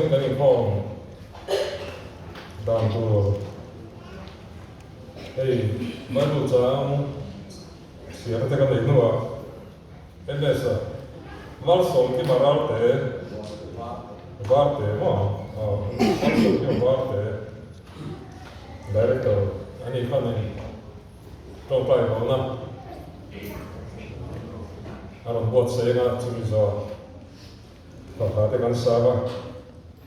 Zanin kan inkhawm dan tur hei Bible chang chhiar te ka neih hnuah MS-a Malsawmkima Ralte Varte maw aw Malsawmkima Varte Director a nih khan in tawngtai lohna a rawn buatsaih anga chumi zawh Fapa te kan sap a,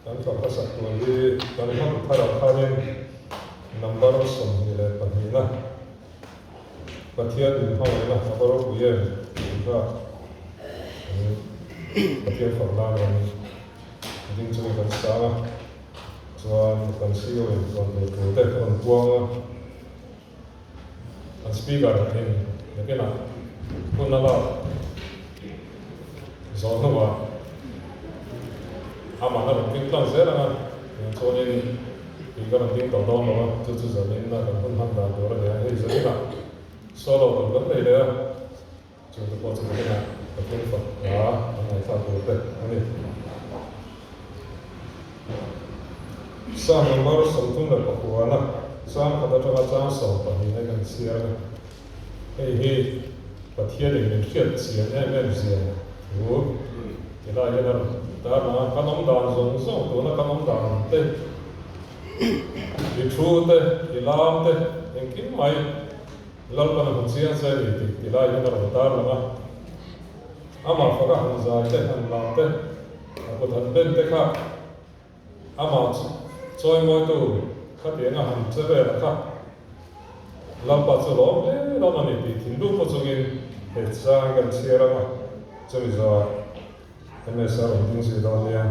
kan fapa sak tur hi kan hmang tharah khanin number 22 na Pathian min hmangaihna a va ropui em tih kha kan Pathian fak nan rawn ding chungin kan sang a, chuan kan CEO in rawn nei tur te a rawn puang a, An speaker in nakinah hun a lak zawh hnuah amah a rawn ding tlang zel ang a, tiang chuanin tui ka rawn ding tawh dawn lo a, chu chu zanin a kan hun hman dan tur a ni a, hei zaninah solo tur kan nei leh a, chungte pawh chu nakinah Pathian fak hla an ngaihthlak tur te a ni. Psalm number 39 a chang khat atanga chang 12 na kan chhiar a, hei hi Pathianin min hriat chian em em zia thu ti lai hian a rawn tar lang a, kan awm dan zawng zawng tuna kan awm dan te, i thu te, i lam te, engkim mai Lalpan a hmu chiang che a ni tih ti lai hian a rawn tar lang a, amah faka han zai te, han lam te, A kut han ben te kha amah chawimawitu khatiang a han che vel a kha Lalpa chu lawm hle dawn a ni tih thinlung pawh chungin he chang kan chhiar ang a, chumi zawhah MS a rawn ding zui dawn nia.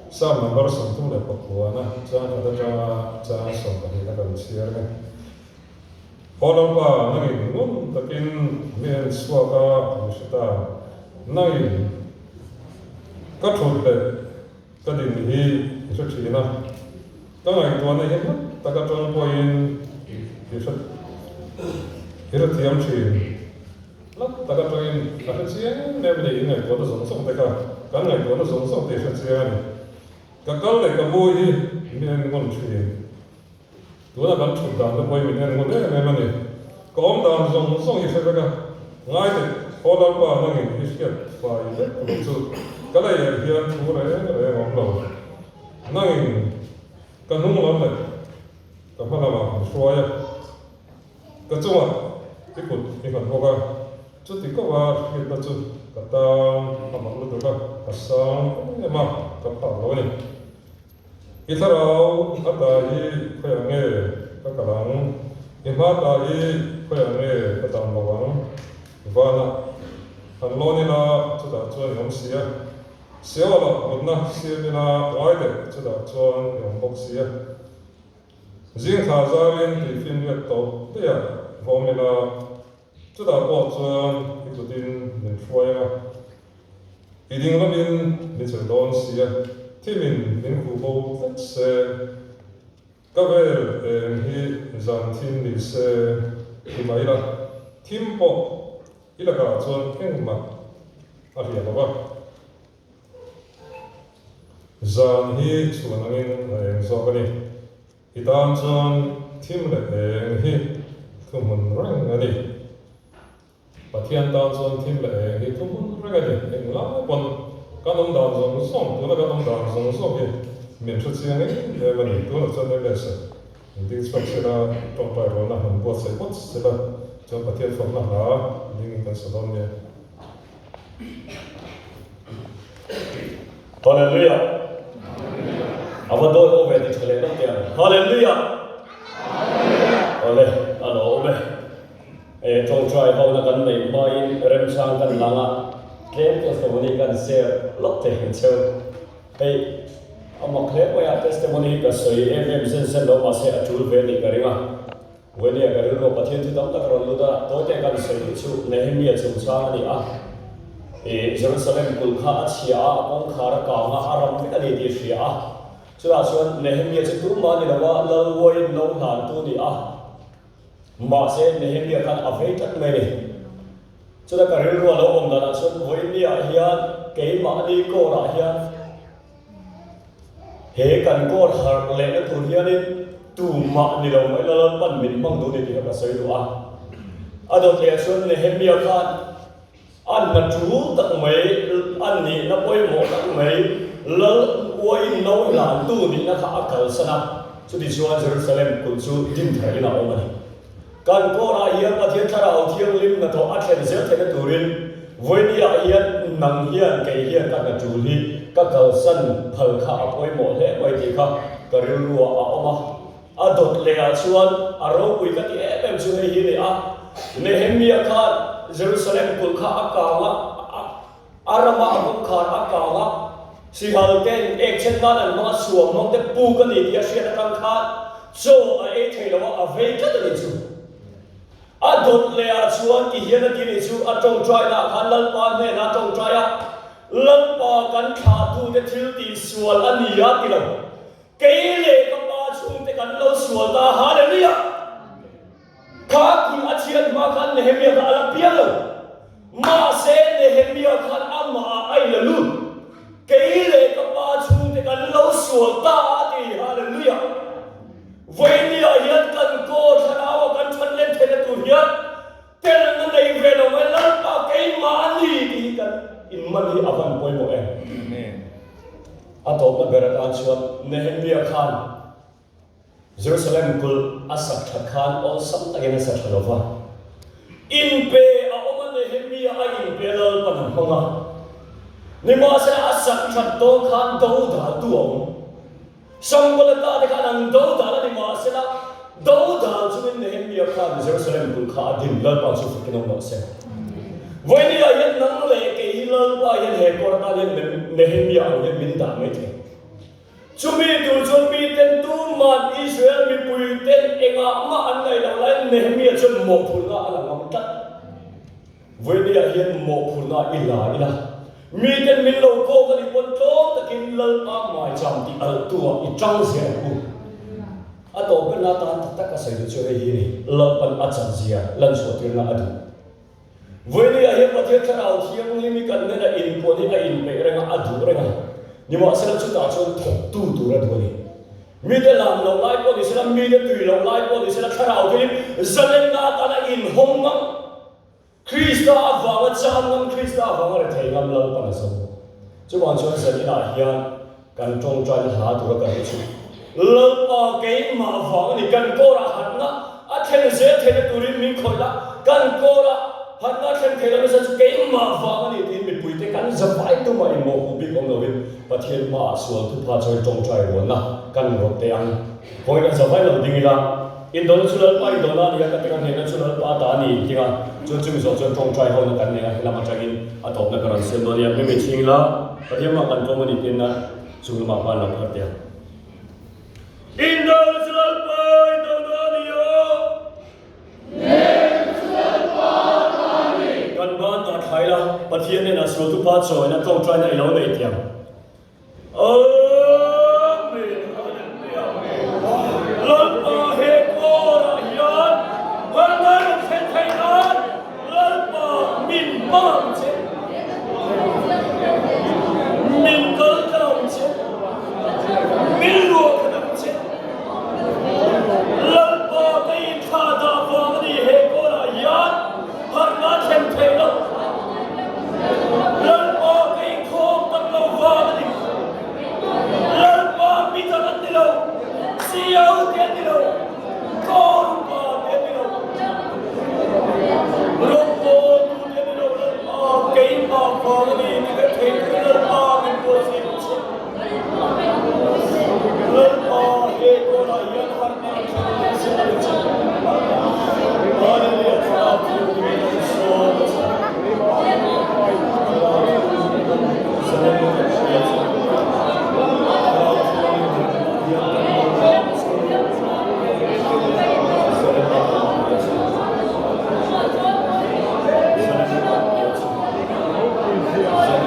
Psalm number 39 a chang khat atanga chang 12 a kan chhiar ang e. Aw Lalpa, nangin ngun takin mi en chhuak a, mi hre ta. Nangin ka thut leh ka din hi i hre thin a, ka ngaihtuahna hi hlat tak atang pawhin i hre i hre thiam thin. Hlat tak atangin ka hre chiang em em a ni, i ngaihtuahna zawng zawng te kha kan ngaihtuahna zawng zawng te i hre chiang a ni. Ka kal leh ka mu hi mi en ngun thin. Tuna kan thut dan te pawhin min en ngun em em a ni. Ka awm dan zawng zawng hi hre vek a, ngai teh Aw Lalpa nangin i hriat fai vek lo chu ka lei ah hian thu reng reng a awm lo. Nangin ka hnung lam leh ka hma lamah min hruai a, ka chungah i kut i nghat bawk a, chuti koh a hriatna chu ka tan a mak lutuk a, a sang em em a, ka phak lo a ni. I thlarau a ta hi khawiah nge ka kal ang? I hma ta hi khawiah nge ka tang lo ang? Vanah han lawn ila chutah chuan i awm si a, Seolah mutna siam ila ngai leh chutah chuan i awm bawk si a. Zing thla zarin tui finriat tawp daih ah va awm ila, chutah pawh chuan i kutin min hruai ang a. I ding lamin min chel dawn si a, thimin min khuh bo tlat se, ka vel eng hi zan thim ni se ti mai la, thim pawh i lakah chuan engmah a hliah lo va. Zan hi chhuan angin a eng zawk a ni. I tan chuan thim leh eng hi thuhmun reng a ni. Pathian tan chuan thim leh eng hi thu hmun reng a ni. Eng lai pawn kan awm dan zawng zawng, tuna kan awm dan zawng zawng hi min hre chiang em em a ni. Tunah chuan MS in ding chhuak sela, tawngtai rualna han buatsaih phawt sela, chuan Pathian fakna hla ding kan sa dawn nia. Hallelujah! A va dawi awm ve ti tha leh lawk teh ang. Hallelujah! Awle, a lo awm e. E tawngtai hona kan neih hmain remchang kan lang a, tlem testimony kan share lawk thei ang cheu. Hei a mak hle mai a, testimony hi ka sawi em em zen zen lo mahse a tul ve tih ka ring a. Vawnia ka rilru a Pathian thu tam tak a rawn lut a, tawite kan sawi duh chu Nehemia chungchang a ni a. E Jerusalem kulh kha a chhia a, a kawngkhar a kang a, a ram vek a ni tih a hria a. Chutah chuan Nehemia chu tumah ni lova Lal uaiin no hlantu ni a. Mahse, Nehemia khan a vei tlat mai a ni. Chuta ka rilru a lo awm danah chuan vawinia hian keimahni kawrah hian He kan kawr harh lehna tur hianin tumah ni lo mai la Lalpan min hmang duh ni tih kha ka sawi duh a. A dawt leh ah chuan Nehemia khan a hna tul tak mai, a nihna pawimawh tak mai, Lal uaiin no hlantu nihna kha a kalsan a, chutichuan Jerusalem kulh chu dinthar in a awm a ni. Kan kawrah hian Pathian Thlarau Thianghlim hnathawh a thlen zel theihna turin vawinia hian nang hian kei hian ka hna tul hi ka kalsan phal kha a pawimawh hle mai tih kha ka rilruah a awm a. A dawt lehah chuan a ropui ka ti em em chu hei hi ni a, Nehemia khan Jerusalem kulh kha a kang a, A rama a kawngkhar a kang a, sihal ten ek chhet nan an hmang a, suam hmang te puk a ni tih a hriat atang khan chaw a ei thei lo a, a vei tlat a nih chu. A dawt leh ah chuan ti hian a ti nih chu, a tawngtai na ah khan Lalpa hnenah a tawngtai a, Lalpa kan thlahtute thil tih sual a ni a ti lo, kei leh ka pa chhungte kan lo sual ta, Hallelujah! Kha kulh a chhiat hma khan Nehemia kha a la piang lo. Mahse, Nehemia khan amah ah a in la lut. Kei leh ka pa chhungte kan lo sual ta a ti. Hallelujah! Vawinia hian kan kaw thlarau a kan than len theihna tur hian telna nei ve lo mai Lalpa keimah a ni tih hi kan inman hi a van pawimawh em? A tawpna ber atan chuan Nehemia khan Jerusalem kulh a sak that khan awlsam takin a sa tha lo va. Inpe a awm a, Nehemia a inpe Lalpan a hmang a. Nimahsela a sak that dawn khan dodaltu a awm. Sanbalata te khan an dodal a, nimahsela dodal chungin Nehemia khan Jerusalem kulh kha a din. Lalpa chu fakin awm rawh se. Vawinia hian nang leh kei hi Lalpa hian he kawr atan hian Nehemia ang hian min dah maithei. Chumi tur chuan miten tuman Israel mipuiten engah mah an ngaih loh laiin Nehemia chuan mawhphurhna a la ngam tlat. Vawinia hian mawhphurhna i la ila, miten min lo kawk a nih pawn tlawm takin Lalpa maicham tih alhtuah i tang zel ang u. A tawp berna atan tak tak a sawi duh chu hei hi a ni, Lalpan a chanzia lanchhuahtirna a duh. Vawinia hian Pathian Thlarau Thianghlim hi kan hnena inpuan hi a inpeih reng a, a duh reng a. Nimahsela chutah chuan thawktu tur a duh a ni. Mite lam loh lai pawh ni sela, mite tui loh lai pawh ni sela, Thlarau Thianghlim zalenna atana inhawng ngam, Krista avanga chang ngam, Krista avanga rethei ngam Lalpan a zawng. Chuvang chuan zaninah hian Kan tawngtaina hla tura kan ri chu Lalpa keimah vang a ni. Kan kawrah hatna a thlen zel theihna turin min khawih la, kan kawrah hatna a thlen theih lohna zan chu keimah vang a ni tiin mipuite kan zavai tumah inmawhpuh bik awm lovin Pathian hmaah sual thupha chawi tawngtai rualna kan rawt teh ang. Khawi kan zavai lo ding ila, Indona chu Lalpa indona a ni a, ka teng a hnehna chu Lalpa ta a ni inting a, chuan chumi zawh chuan tawngtai hona kan nei a, helam atangin a tawpna ka rawn siam dawn a nia, hming chhing ila, Pathian mah kan tlawm a ni tiin a chung lamah khan lo phar teh ang. Indona chu Lalpa indona a ni a. Hnehna chu Lalpa ta a ni. Kan ban dah thla ila, Pathian hnenah sualtupa chawina tawngtaina i lo nei teh ang. Amen Hallelujah Lalpa he kawrah hian Vanlai rawn thlen theih nan Lalpa min hmang che min kal tlang che min luah khat ang che Lalpa ka inthlah dah vang a ni he kawrah hian Harhna thlen theih loh Lalpa ka inkhawm tak lo vang a ni. Lalpa midang an ni lo, CEO te an ni lo, Kawrupa te an ni lo, rawngbawltu te an ni lo, Lalpa keimah vang a ni ti ka thei turin Lalpa min buatsaih ang che. Lalpa he kawlah hian harhna thlen leh zel ang che. Hallelujah Thlarau Thianghlim in a sawm a che. Thlarau Thianghlim zalenna kan hria che. Thlarau Thianghlim hian kan mamawh ang che. Zalenna kan hria che. Zalenna kan hria che.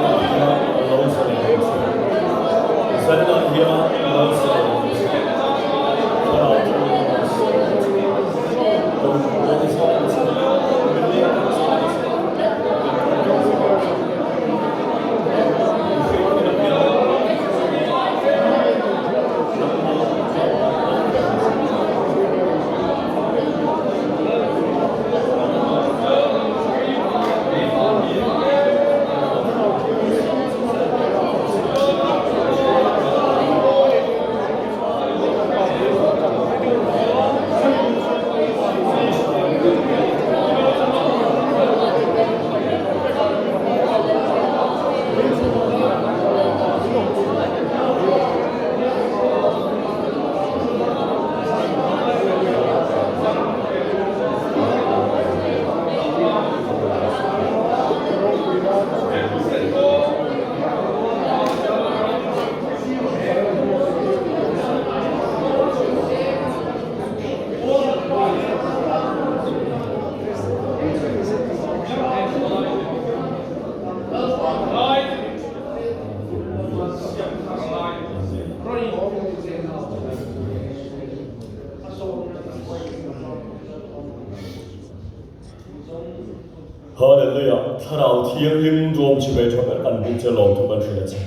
Hallelujah Thlarau Thianghlim ruam chi ve tha ber kan buk che lawmthu kan hrilh a che.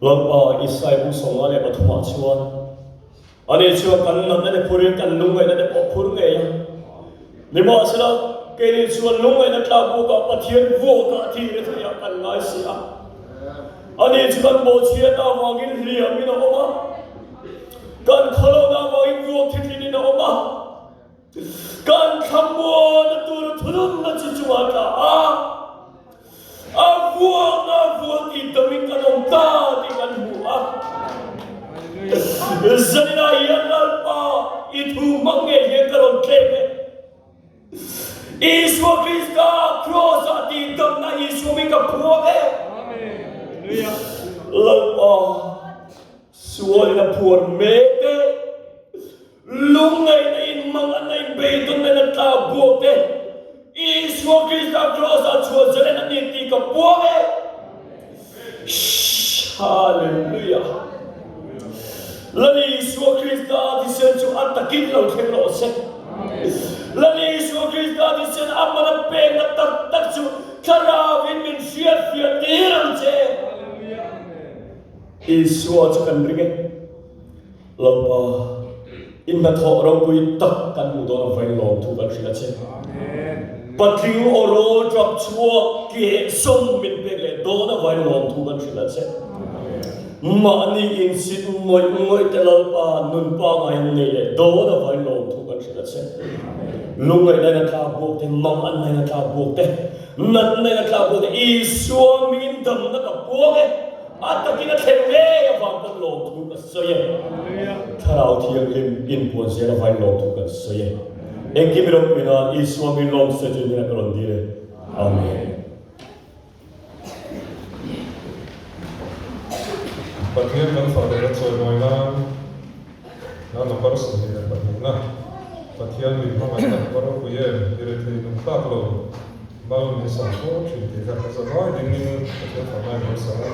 Lalpa Isai bu 53 ah chuan ani chuan kan natna te phurin kan lungngaihna te pawh phur ngei a. Nimahsela keini chuan lungngaihna tlak bukah Pathian vuakah thih re theiah kan ngai si a. Ani chu kan bawhchhiatna avangin hliamin a awm a, kan khawlohna avangin vuak thitlinin a awm a. Kan thlamuana tur thununna chu chungah tla a, a vuakna vual tih damin kan awm ta tih kan hmu a. Zaninah hian Lalpa i thu hmang ngei hian ka rawn tlem e. Isua Krista Kraws-ah tih damna Isua min ka phuak e. Lalpa sualin a phuar mek e. Lungngaihna in manganna in beidawnna in a tla buak te, Isua Krista Kraws-ah chhuah zalen a ni tih ka puang e. Shh! Hallelujah! Lal Isua Krista thisen chu a takin lo thleng rawh se. Lal Isua Krista thisen a man a pekna tak tak chu Thlarauin min hriatfiah tir ang che. Isua chu kan ring e. Lalpa, i hnathawh ropui tak kan hmuh dawn avangin lawmthu kan hrilh a che. Patling aw rawl ṭap chhuak keh sawm min pek leh dawn avangin lawmthu kan hrilh a che. Mahni insit ngawih ngawih te Lalpa nun pangai an nei leh dawn avangin lawmthu kan hrilh a che. Lungngaihna in a tlak buak te, manganna in a tlak buak te, natna in a tlak buak te, Isua mingin damna ka puang e. A takin a thlen ngei avang pawn lawmthu ka sawi e. Thlarau Thianghlim inpuan zel avain lawmthu kan sawi e. Engkim i ropui nan Isua min lawm sawi chu hnenah ka rawn dil e. Amen. Pathian kan fate kan chawimawi nan na number 22 na Pathian min hmangaihna va ropui em i rethei nung tlak lo Mal min sam fo thin tih kha ka za vai dingin Pathian fahna in lo sa a.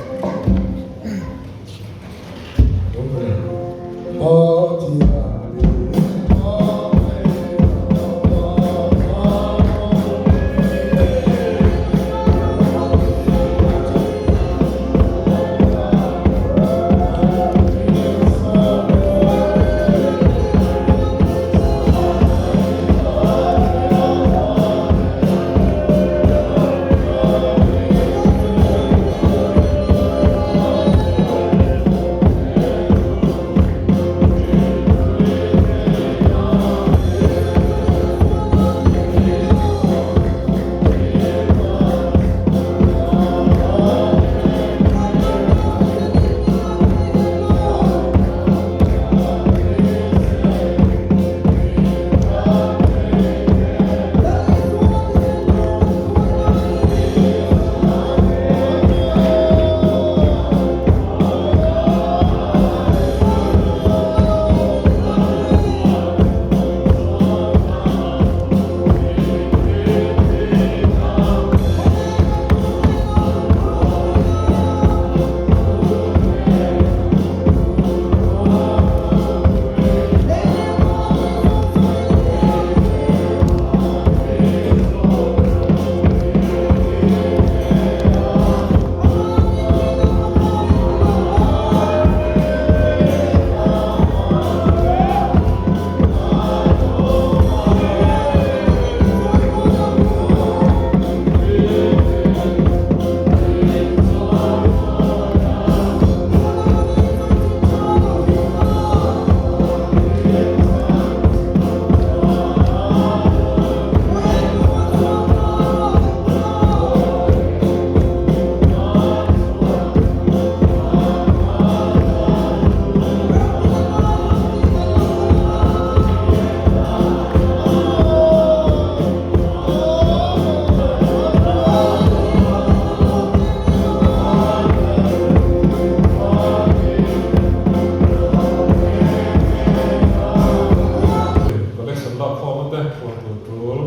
Collection lak khawmna te, huan tur tul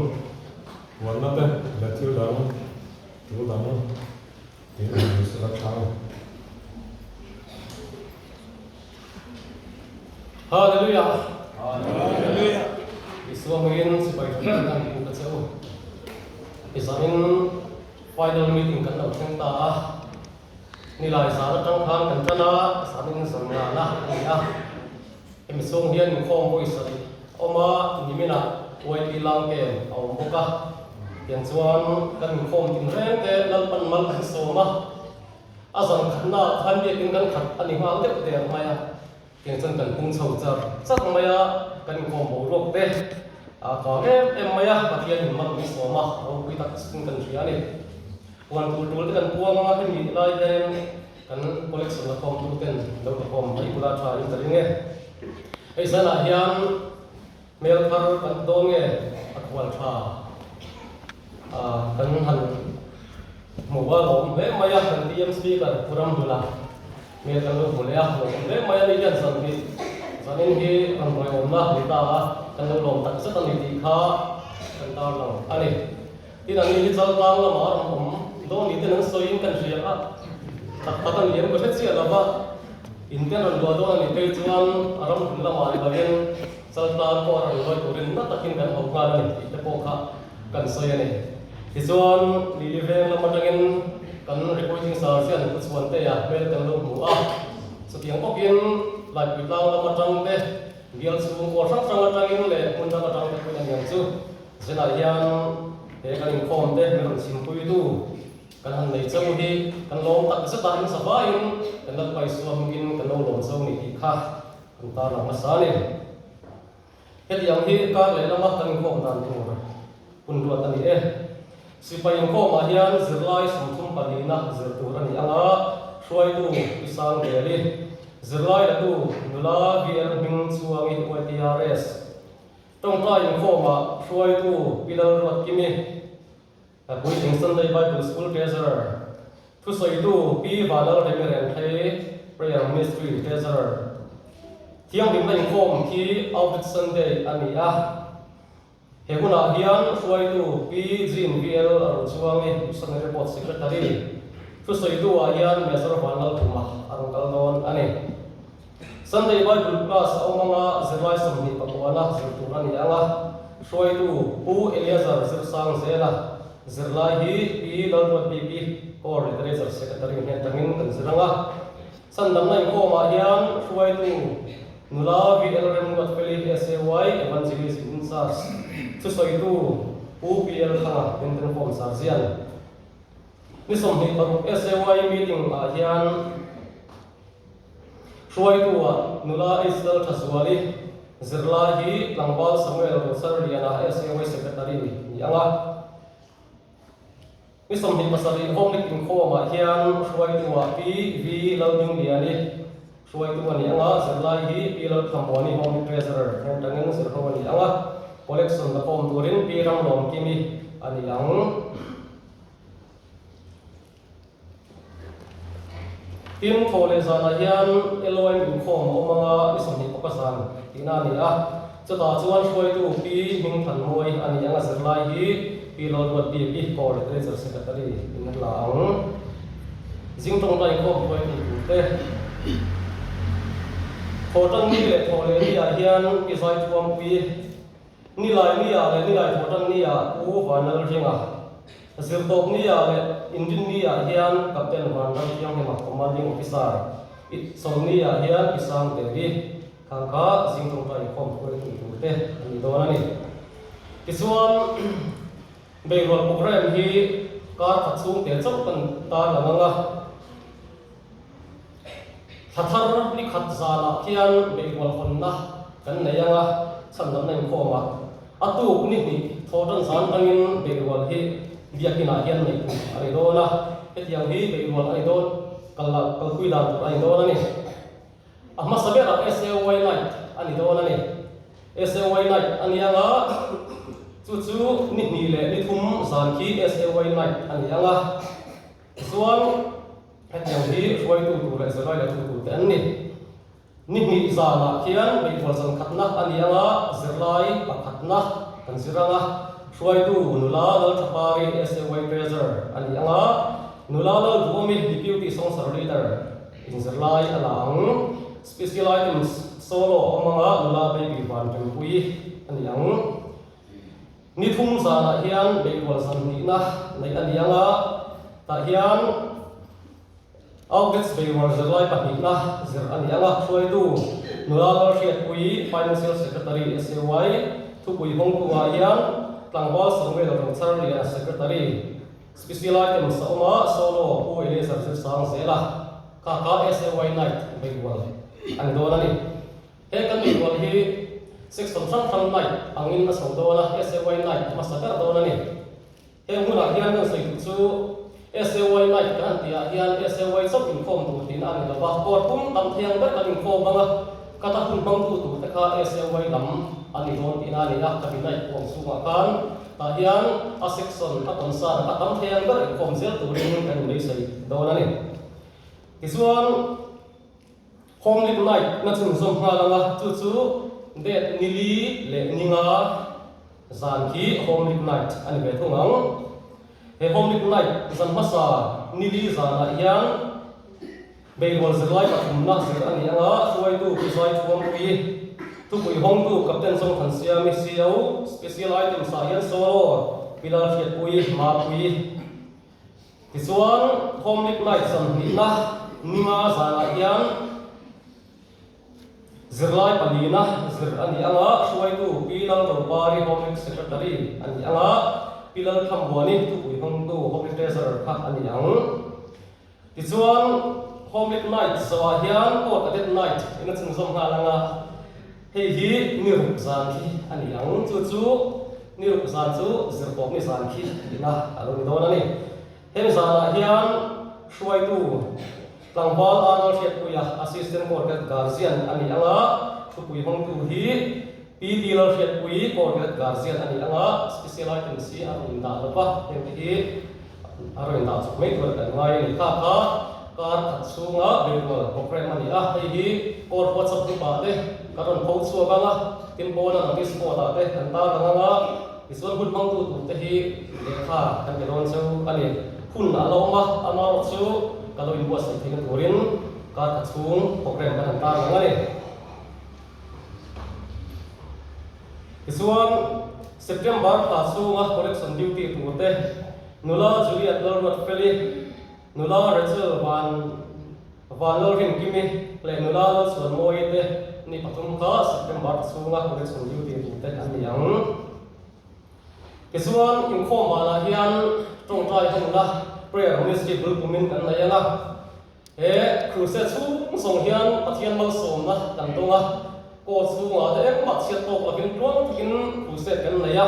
huanna te leh thil dang tul dang tih a ni sela tha. Hallelujah! Hallelujah! Isua hmangin sipai tha tak an puk a che u. Zanin final meeting kan lo thleng ta a, nilai zan atang khan kan tan a, zanin zan ngana a ni a. Hemi chhung hian inkhawm vawi sarih a awm a, niminah YP Langkem a awm bawk a. Tiang chuan kan inkhawm tinreng te Lalpan mal kan sawm a, a zan khatnaah khan biakin kan khat a ni nghal deuh der mai a. Tiang chuan kan pung chho char char mai a, kan inkhawm boruak te a kang em em mai a, Pathian in mal min sawm a, ropui tak chutin kan hria a ni. Puan tur tul te kan puang anga hemi lai hianin kan collection la khawm tu ten lo la khawm mai bula tha in ka ring e. Hei zanah hian hmel thar kan dawn nge a khual tha kan han hmu a lawm hle mai a, kan TM Speaker Pu Ramhluna hmel kan lo hmu leh a, lawm hle mai a ni hian zan hi zanin hi rawn rawiawmna ni ta a, kan lo lawm tak zet a ni tih kha kan tarlang a ni. Tin an ni hi chaltlang lamah a rawn awm dawn ni ten an sawiin kan hria a, tak tak a ni em ka hre chiah lo va, in te an rawn luah dawn a nih phei chuan a ram hmun lamah ni lovin chaltlang pawh a rawn luai turin na takin kan ho nghal a ni tih te pawh kha kan sawi a ni. Tichuan Lili veng lam atangin kan recruiting sir hian Pu Chhuantea hmel kan lo hmu a, chutiang bawkin Laipui tlang lam atang te, bial chhungkaw hrang hrang atangin leh hmun dang atang te pawhin a niang chu. Zinah hian he kan inkhawm te min rawn chhimpuitu kan han nei cheu hi kan lawm tak zet a, in zavaiin kan Lalpa Isua hmingin kan lo lawm cheu ni tih kha kan tarlang hmasa a ni. Hetiang hi kar leh lama kan inkhawm dan tur hun ruat a ni e. Sipai inkhawmah hian zirlai 34na zir tur a ni ang a, hruaitu Pi Sangdeli, zirlai latu nula VL Hming Chhuangi YTRS, Tawngtai inkhawmah hruaitu Pi Lalruatkimi, Puitling Sunday Bible School Treasurer, thusawitu Pi Vanlalremi Rengthei, Prayer Ministry Treasurer. Thianghlimna inkhawm khi Outreach Sunday a ni a. He hunah hian hruaitu Pi Jean VL Rochuangi, Missionary Board Secretary, thusawitu ah hian Major Vanlalkhuma a rawn kal dawn a ni. Sunday Bible class a awm anga zirlai 29na zir tur a ni ang a, hruaitu Pu Eleazar Zirsang Zela zirlai hi Pi Lalruatbiki Core Literature Secretary hnen tangin kan zir ang a. Chhandamna inkhawmah hian hruaitu nula VL Remruatfeli SAY Evangelism in Charge thusawitu Pu PL Thanga Benten Form Sarzian ni 26 SAY meeting ah hian Hruaitu-ah nula Israel Thazuali zirlai hi tlangval Samuel Rosarliana SAY Secretary ni ang a. Ni 27 Home League inkhawmah hian hruaitu-ah Pi V Laldingliani hruaitu a ni ang a, zirlai hi Pi Lalthamuani Home League Treasurer hnen tangin zirho a ni ang a, collection la khawm turin Pi Ramlawmkimi a ni ang. Tin, thaw leh zanah hian LOM inkhawm a awm anga ni 21 zan tihna a ni a. Chutah chuan hruaitu Pi Hmingthanmawi a ni anga zirlai hi Pi Lalruatbiki Core Literature Secretary in a la ang. Zing tawngtai inkhawm hruaitu turte Thaw tan ni leh thaw leh ni ah hian Pi Zaithuampui, Nilai ni ah leh Nilai thaw tan ni ah Pu Vanlalringa, Zirtawp ni ah leh Inrin ni ah hian Captain Vanramthianghlima Commanding Officer, Sawmni ah hian Pi Sangdeli, Thangka zing tawngtai inkhawm hruaitu tur te a ni dawn a ni. Tichuan, Beirual programme hi kar khat chhung tel chauh kan tarlang ang a. Thla thar ni khat zanah khian beihrual hawnna kan nei ang a, chhandamna inkhawmah a tuk ni hnih thawhtan zan tangin beihrual hi biakinah hian neih tur a ni dawn a, hetiang hi beihrual a ni dawn, kalpui dan tur a ni dawn a ni. A hmasa berah SAY Night a ni dawn a ni. SAY Night a ni ang a, chu chu ni hnih leh ni thum zan khi SAY Night a ni ang a. Tichuan, hetiang hi hruaitu tur leh zirlai lehtu tur te an ni. Ni hnih zanah khian beihrual zan khatna a ni ang a, zirlai pakhatna kan zir ang a, hruaitu nula Lalthapari SAY Treasurer a ni ang a, nula Lalduhawmi Deputy Songser Leader in zirlai a la ang. Special Items Solo a awm ang a, nula Baby Vanrempuii a ni ang. Ni thum zanah hian beihrual zan hnihna neih a ni ang a, tah hian Outgets beihrual zirlai pahnihna zir a ni ang a, hruaitu nula Lalhriatpui, Financial Secretary, SAY, thupui hawngtu-ah hian tlangval Samuel Rochar Liana, Secretary, Special Items a awm a, Solo Pu Eleazer Zirsang zela kha kha SAY Night beihrual a ni dawn a ni. He kan inrual hi section hrang hrang night angin a chho dawn a, SAY night hmasa ber dawn a ni. Heng hunah hian kan sawi duh chu SAY night kan han tihah hian SAY chauh inkhawm tur tihna a ni lo va, court pum tam thei ang ber kan inkhawm ang a, kata hun hmangtu tur te kha SAY lam a ni dawn tihna a ni a, khami night huang chhungah khan tah hian a section a concern a tam thei ang ber inkhawm zel turin kan inbeisei dawn a ni. Tichuan. Home League Night na chhunzawm nghal ang a, chu chu date ni li leh ni nga zan khi Home League Night a ni ve thung ang. He Home League Night zan hmasa ni li zanah hian beirual zirlai pathumna zir a ni ang a, hruaitu Pu Zai Thuampui, thupui hawngtu Captain Zongthan Siami CO, Special Items ah hian Solo, Pi Lalhriatpui, Mapui, Tichuan, Home League Night sawmhnihna ninga zanah hian zirlai palina zir a ni ang a, hruaitu Pi Lalropari Home League Secretary a ni ang a, Pi Lalthambuani thupui hawngtu Home League Treasurer kha a ni ang. Tichuan, Home League Night zawhah hian Court Cadet Night in a chhunzawm nghal ang a, hei hi ni ruk zan khi a ni ang. Chu chu Ni ruk zan chu zirtawpni zan khi tihna a lo ni dawn a ni. Heng zanah hian hruaitu tlangval Arnold Hriatpuia, Assistant Court Guardian a ni ang a, thupui hawngtu hi PT Lalhriatpui, Court Guardian a ni ang a, Special Items hi a rawn indah lo va, hengte hi a rawn indah chawp mai tur a kan ngai a ni. Kha kha kar khat chhunga beihrual programme a ni a, hei hi Court WhatsApp group-ah te kan rawn pho chhuak ang a, Tin pawna notice board ah te kan tar lang ang a, tichuan hun hmangtu tur te hi lehkha kan pe dawn cheu a ni. Hun a la awm a, amaherawh chu ka lo inbuatsaih theihna turin kar khat chhung programme kan han tar lang a ni. Tichuan September thla chhunga collection duty tur te nula Juliet Lalruatfeli, nula Rachel Van Vanlalrinkimi leh nula Lalchhuanmawii te ni pathum kha September chhunga collection duty tur te an ni ang. Tichuan, inkhawm banah hian tawngtai hawngna prayer ministry bul pumin kan nei ang a. He crusade chhung zawng hian Pathian malsawmna kan dawng a, court chhungah te engmah chhiat tawk lovin tluang takin crusade kan nei a.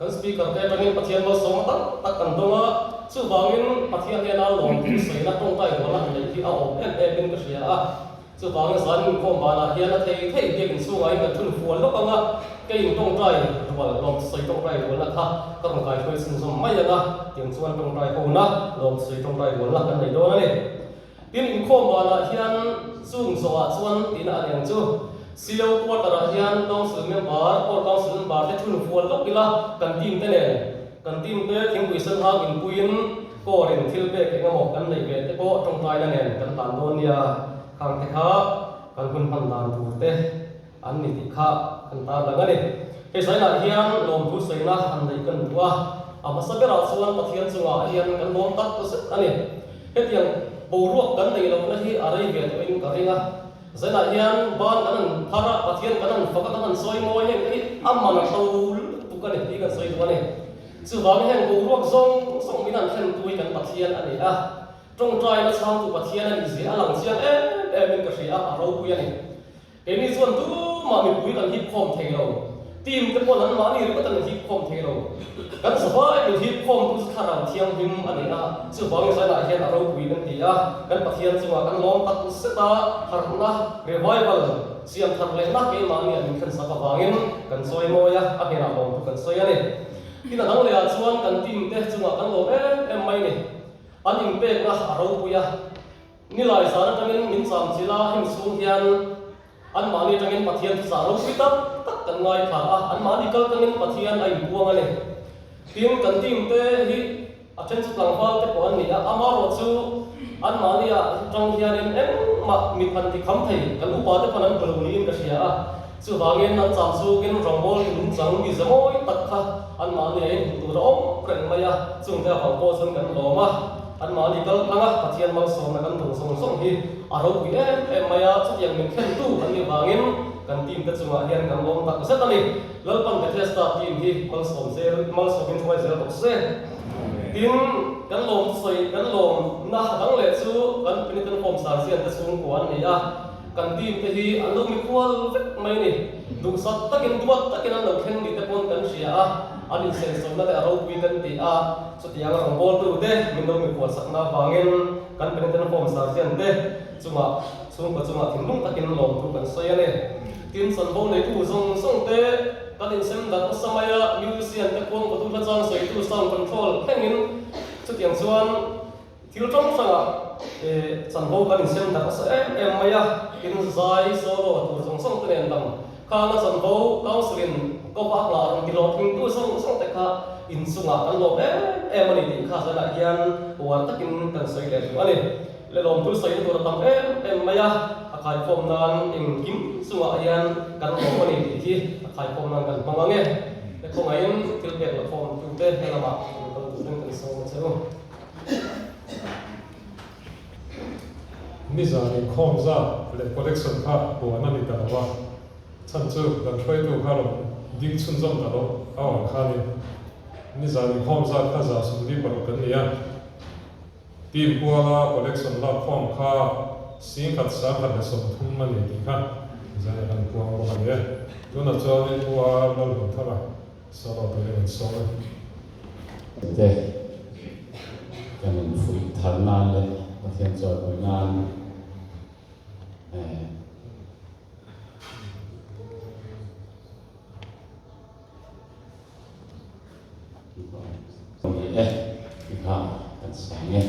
Kan Speaker te atangin Pathian malsawmna tam tak kan dawng a, chuvangin Pathian hnena lawmthu sawina tawngtai rualna han neih hi a awm em em in ka hria a. Chuvangin zan inkhawm banah hian a thei thei biak inchhungah in kan thun fual lawk ang a, kei in tawngtai rual lawmthu sawi tawngtai rualna kha ka rawn kaihruai chhunzawm mai ang a, tiang chuan tawngtai hona lawmthu sawi tawngtai rualna kan nei dawn a ni. Tin, inkhawm banah hian chung zawhah chuan tihna a ni ang chu. CO quarter-ah hian Council member, Core Council member te thun fual lawk ila kan team te nen, kan team te thingpui sen hang inpuiin core in thil pek eng emaw kan neih ve te pawh tawngtaina nen kan hlan dawn nia, khang te kha kan hun hman dan tur te an ni tih kha kan tarlang a ni. Hei zainah hian lawmthu sawina han neih kan duh a, a hmasa berah chuan Pathian chungah hian kan lawm tak zet a ni. Hetiang boruak kan neih lohna hi a rei ve tawhin ka ring a, zainah hian ban kan han phar a, Pathian kan han fak a, kan han sawi mawi heng te hi a man a hlo lutuk a ni tih kan sawi duh a ni. Chuvangin heng boruak zawng zawng min han thlentu hi kan Pathian a ni a, tawngtaina chhangtu Pathian a nih zia a lang chiang em em in ka hria a, a ropui a ni. Keini chuan tumah mipui kan hip khawm thei lo. Team te pawn anmahni ringawt an hip khawm thei lo. Kan zavai min hip khawm tu chu thlarau thianghlim a ni a, chuvangin zainah hian a ropui kan ti a, kan Pathian chungah kan lawm tak zet a, harhna, revival, siam thar lehna keimahni an inthlen sak avangin kan chawi mawi a, a hnenah lawmtu kan sawi a ni. Tin a dang lehah chuan kan team te chungah kan lawm em em mai ni. An inpekna a ropui a. Nilai zan atangin min cham chilh a, hemi chhung hian anmahni atangin Pathian thuchah ropui tak tak kan ngaithla a, anmahni kal tangin Pathian a inpuang a ni. Tin, kan team te hi a then chu tlangval te pawh an ni a, amaherawh chu anmahni ah tang hianin engmah mit han ti kham thei, kan upa te pawn an hmu lo niin ka hria a. Chuvangin an cham chhungin rawngbâwl nungchang mi zamawi tak kha anmahni a inhmuh tur a awm reng mai a, chungte avang pawh chuan kan lawm a. Anmahni kal tlang a, Pathian malsawmna kan dawng zawng zawng hi a ropui em em mai a, chutiang min thlentu an nih vangin kan team te chungah hian kan lawm tak zet a ni. Lalpan Bethesda team hi malsawm zel, malsawmin hruai zel bawk se. Tin, kan lawm sawi, kan lawmna dang leh chu kan Penitent Home Sergeant te chhungkua an ni a, Kan team te hi an lo mikhual vek mai a ni. Duhsak takin, duat takin an lo thleng ni te pawn kan hria a, an insensawnna te a ropui kan ti a, chutiang a rawngbawltu te min lo mikhual sakna avangin kan Penitent Home Sergeant te chungah chhungkaw chungah thinlung takin lawmthu kan sawi a ni. Tin, chanvo neitu zawng zawng te kan insem darh nasa mai a, musician te khuang vatu hla chang sawitu sound control thlengin chutiang chuan Thil hrang hrangah chanvo kan insem darh nasa em em mai a, tin zai solo tur zawng zawng te nen lam khanga chanvo council-in kawpa a nghah rawn ti hlawhtlingtu zawng zawng te kha inchungah kan lawm em em a ni tih kha zanah hian uar takin kan sawi leh duh a ni. Le lawmthu sawina tur a tam em em mai a, a khaikhawm nan engkim chungah hian kan lawm a ni tih hi a khaikhawm nan kan hmang ang e. Le khawngaihin thil pek la khawmtute he lamah rawn kal turin kan sawm a che u. Nizan inkhawm zat leh collection kha huan a ni ta lo a, chhan chu kan hruaitu kha rawn ding chhunzawm ta lo a awm khanin nizan inkhawm zat kha 146 kan ni a, team kuala collection lakkhawm kha 10,130 a ni tih kha nizan kan puang bawk a ni e. Tunah chuanin U R Lalhunthara Solo turin an sawi. Te kan infuih thar nan leh Pathian chawimawi nan eh ni e ti kha kan sang e.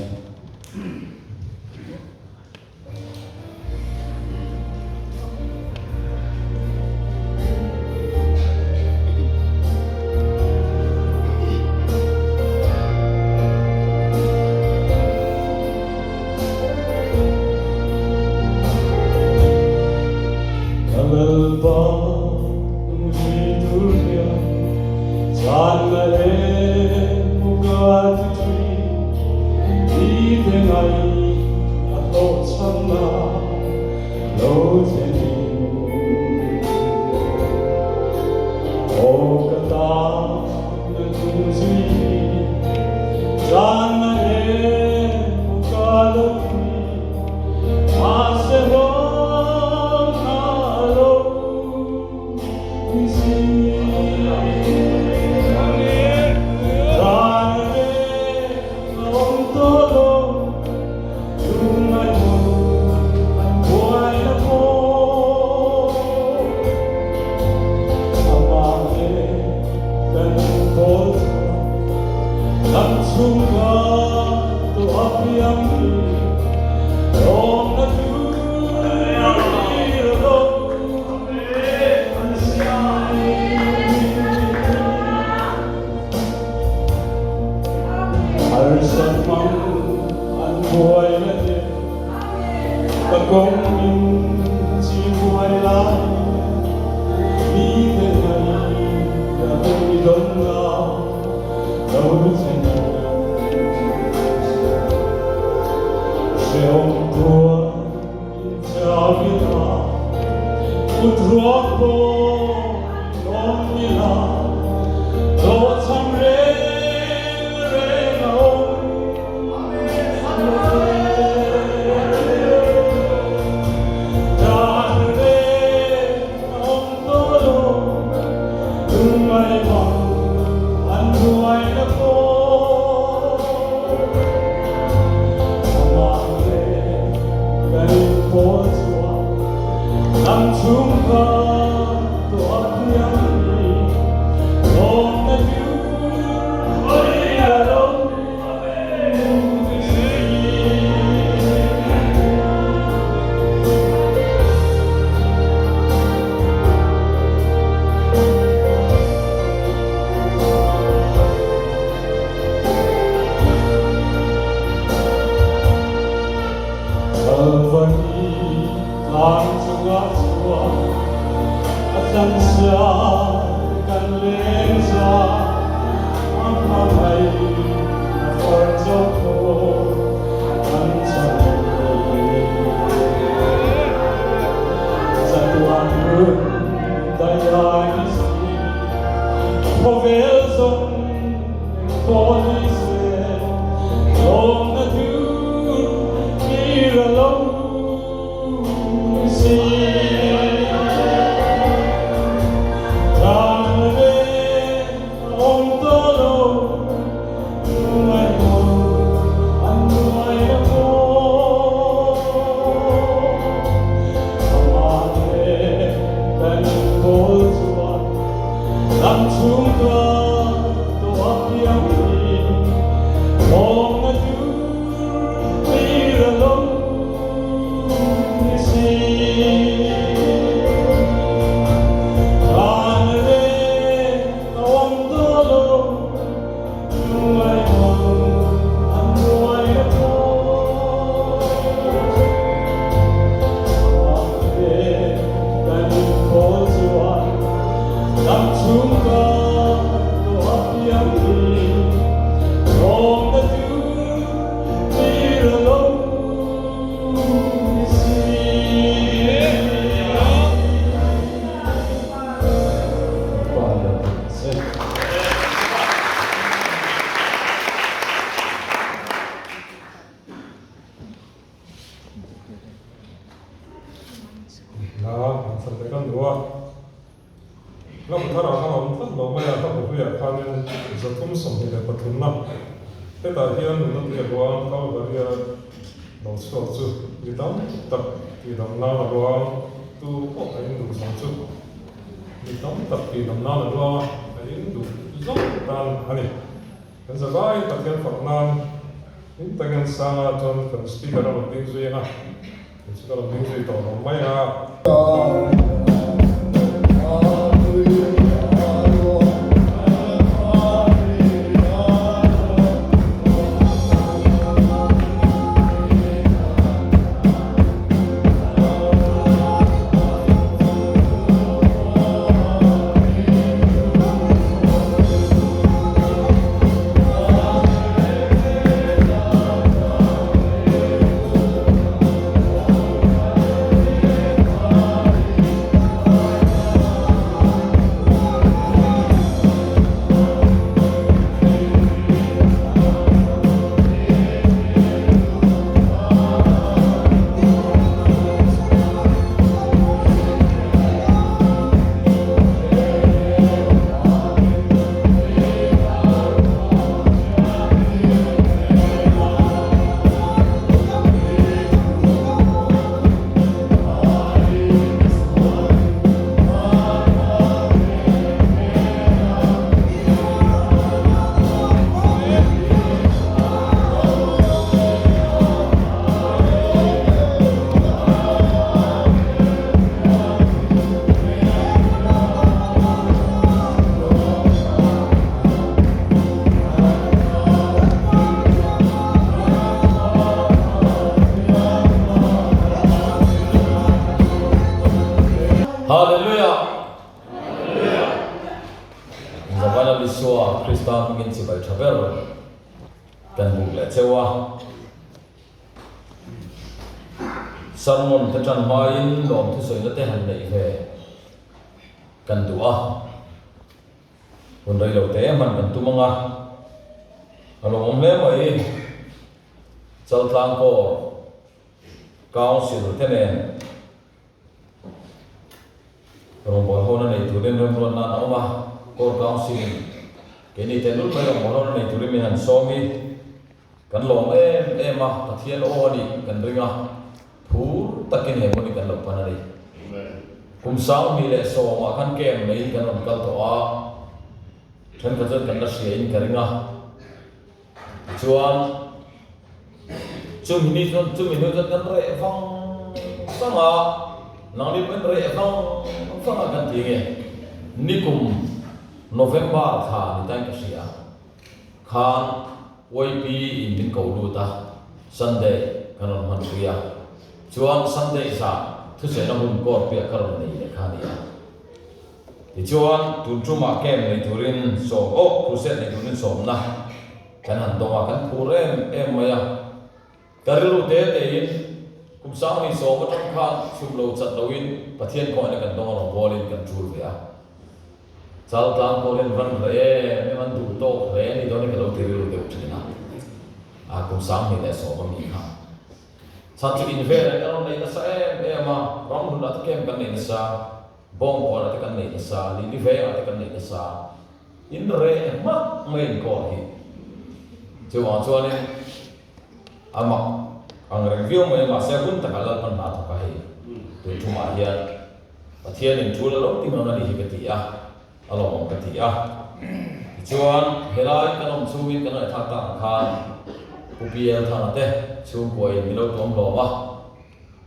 duh a. Hla bu tharah khan a awm tlat lo mai a, hla bu hluiah khanin 323 na hetah hian nunna tui a luang Kalvaria lo chhuak chu mi tam tak tihdam nan a luang tu pawh a induh zawng chu mi tam tak tihdam nan a luang a, a induh zawng tan a ni. Kan zavaiin Pathian fak nan hlim takin sanga chuan kan speaker a rawn ding zui ang a, kei chu ka rawn ding zui tawh lo mai a. Hallelujah! Zavana Isua Krista hmingin chibai tha ber kan buk leh cheu a. Sermon te tan hmain lawm thusawi te han neih ve kan duh a. Hun rei lo te hman kan tum ang a, a lawmawm hle mai. Chaltlang Corps Council te nen rawngbâwl hona nei turin remruat nan a awm a, Corps Council in keini tehlul mai rawngbâwl hona nei turin min han sawm i, Kan lawm em em a, Pathian aw a nih kan ring a, phur takin he hmun hi kan lo pan a ni. Kum 2010 ah khan camp neiin kan rawn kal tawh a, thenkhat chuan kan la hria in ka ring a. Tichuan, chumi ni chuan chumi hnu chuan kan reh vang vang a, nangni pawhin reh vang vang a kan ti nge, nikum November thla ni tain ka hria. Khan YP in min ko lut a, Sunday kan rawn hman pui a, chuan Sunday zah thusaina hun court piah ka rawn nei leh kha a ni a. Tichuan tun tumah camp nei turin sawm oh crusade nei turin sawmna kan han dawng a, kan phur em em mai a. Ka rilru te tein kum 2010 atang khan chhum lo chat loin Pathian kawngin a kan dawng a rawn bawlin kan tul ve a. Chaltlang pawhin van hle em em an duh tawk hle a ni dawn in ka lo ti rilru deuh thin a. A kum 2010 a mi kha. Chhan chu in velah kan rawn nei nasa em em a, ram hunah te camp kan nei nasa, bawngkawnah te kan nei nasa, lili vengah te kan nei nasa. In reh hmak mai inkawl hi. Chuvang chuanin. A mak ang reng viau mai a, mahse hun takah Lalpan hna thawk a hei tun thumah hian Pathianin thu la lo ti ngang a nih hi ka ti a, a lawmawm ka ti a. Tichuan helai kan awm chhungin kan ngaihthlak tak ang khan Pu PL Thanga te chhungkuain min lo tuam hlawm a,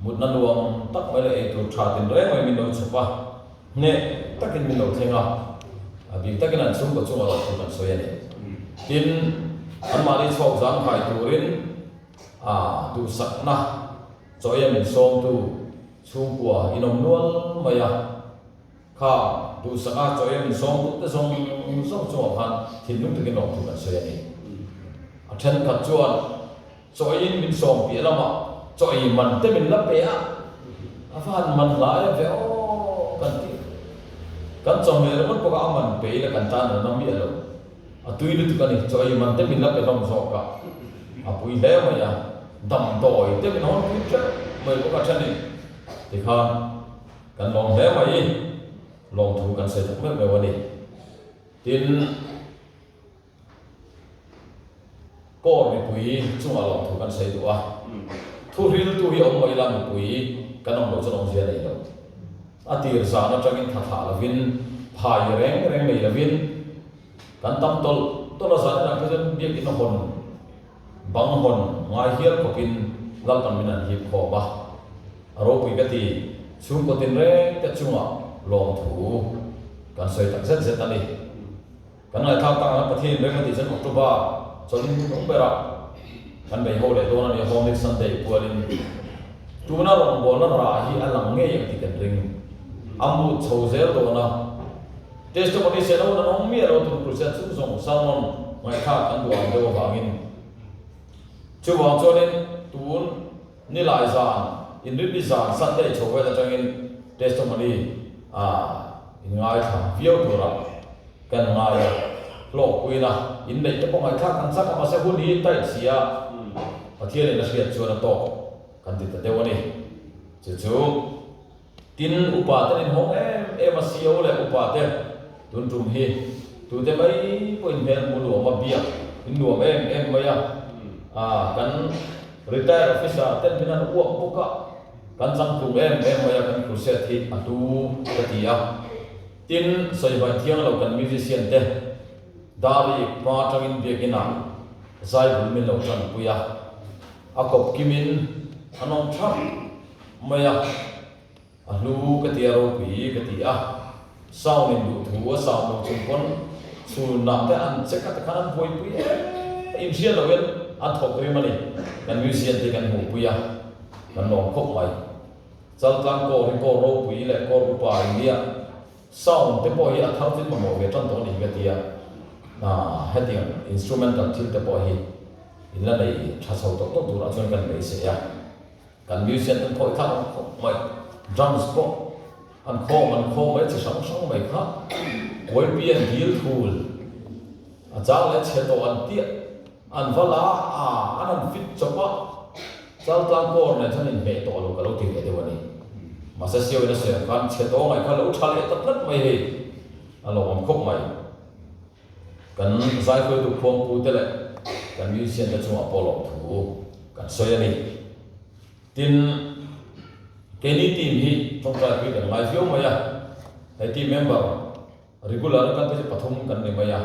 mutna nuam tak mai leh eitur tha tin reng mai min lo chhawp a, hneh takin min lo thleng a, a bik takin an chhungkaw chungah loh thu kan sawi a ni. Tin, anmahni chhawk zangkhai turin a duhsakna chawia min sawmtu chhungkua inawm nual mai a, kha duhsaka chawia min sawmtu te zawng zawng chungah khan thinlung takin lawmthu kan sawi a ni. A thenkhat chuan Chawiin min sawm piah lamah chawi man te min la pe a, a va han man hla em ve aw kan ti. Kan chawhmeh ringawt bawk a, a man pe ila kan tan reng a miah lo. A tui lutuk a ni, chawi man te min la pe hlawm zawk a, a pui hle mai a, damdawi te min hawn pui teuh mai bawk a then in tikhan. Kan lawm hle mai. Lawmthu kan sawi tak meuh meuh a ni. Tin, Kawr mipui chungah lawmthu kan sawi duh a. Thuhriltu hi awm mai la mipui kan awm loh chuan awmzia nei lo. A tir zan atangin tha thlah lovin, phai reng reng nei lovin kan tam tawlh tawlh a zan inah phei chuan biakinn hawn bang hawn ngai hial khawpin Lalpan min an hip khawm a. A ropui ka ti, chhungkaw tinreng te chungah lawmthu kan sawi tak zet zet a ni. Kan ngaihthlak tak ang Pathian reng a tih chuan October chawlhin hun awm berah kan bei ho leh dawn a ni a, Holy Sunday pualin tuna rawngbawlna rah hi a lang ngei ang tih kan ring. A mut chho zel dawn a, testimony se lo nan awm miah lo tur Kristian chung zawng sermon ngaihthlak kan duh ang deuh avangin. Chuvang chuanin tun nilai zan, inrinni zan Sunday chho vel atangin testimony a inngaithla viau turah Kan ngai a, hlawkpuina inneih te pawh ngaihthlak kan chak a, mahse hun hi tight si a, Pathianin a hriat chuan a tawk kan ti ta deuh a ni. Chu chu tin upa ten inhawng em em a, CO leh upa te tun tum hi tute mai pawhin hmel hmu nuam a, biak in nuam em em mai a, kan retire officer ten min han uak bawk a, kan changtlung em em mai a, kan crusade hi a hlu ka ti a. Tin, sawivaih thiang lo kan musician te Dari hma atangin biakinn ah zai bul min lo tanpui a, a kawp kimin an awm thap mai a, a hlu ka ti a ropui ka ti a, sound in duh thu a sound lo chung pawn chhunah te an check a tikhan an buaipui em inhriat loh in an thawk rim a ni, kan musician te kan hmuhpui a, kan lawm khawp mai. Chaltlang kawr hi kawr ropui leh kawr upa in nia, sound te pawh hi a thar chin mamawh ve tan tawh a ni ka ti a, hetiang instrumental thil te pawh hi in la nei tha chho tawh tawh turah chuan kan beisei a, kan musician ten pawh i thlak awm khawp mai, drums pawh an khawm an khawm mai chi hrang hrang mai kha, uaipi an dil thul, a chang leh chhe tawh an tiah. An va la a, an han fit chawp a, Chaltlang kawr nen chuan inhmeh tawh lo ka lo ti ve deuh a ni. Mahse Siauin a sawi ang khan chhe tawh ngaih kha lo tha leh ta tlat mai hei, a lawmawm khawp mai. Kan zaihruaitu khuangpu te leh kan musician te chungah pawh lawmthu kan sawi a ni. Tin, keini team hi tawngtaipui kan ngai viau mai a, hei team member, Regular kan te chu pathum kan ni mai a,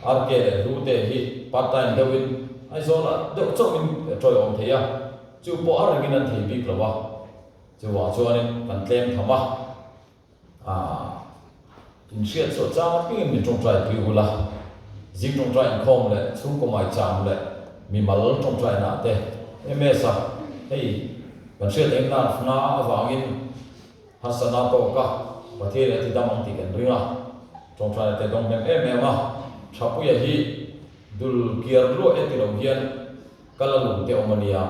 RK leh Hlute hi part time deuhin Aizawlah deuh chauhin tawiawm thei a, chu pawh a rengin an thei bik lo a, chuvang chuanin kan tlem tham a, aah inhriat chhuah chang apiangin min tawngtai pui ul a, zing tawngtai inkhawm leh chhungkaw maicham leh mimal tawngtaina te MS a hei kan hriat eng nan fna avangin Harsana tawk a, Pathian a ti dam ang tih kan ring a, tawngtaina te dawng hnem em em a, Thapuia hi dul kiar luah e ti lo hian kal a lung te awm a nia,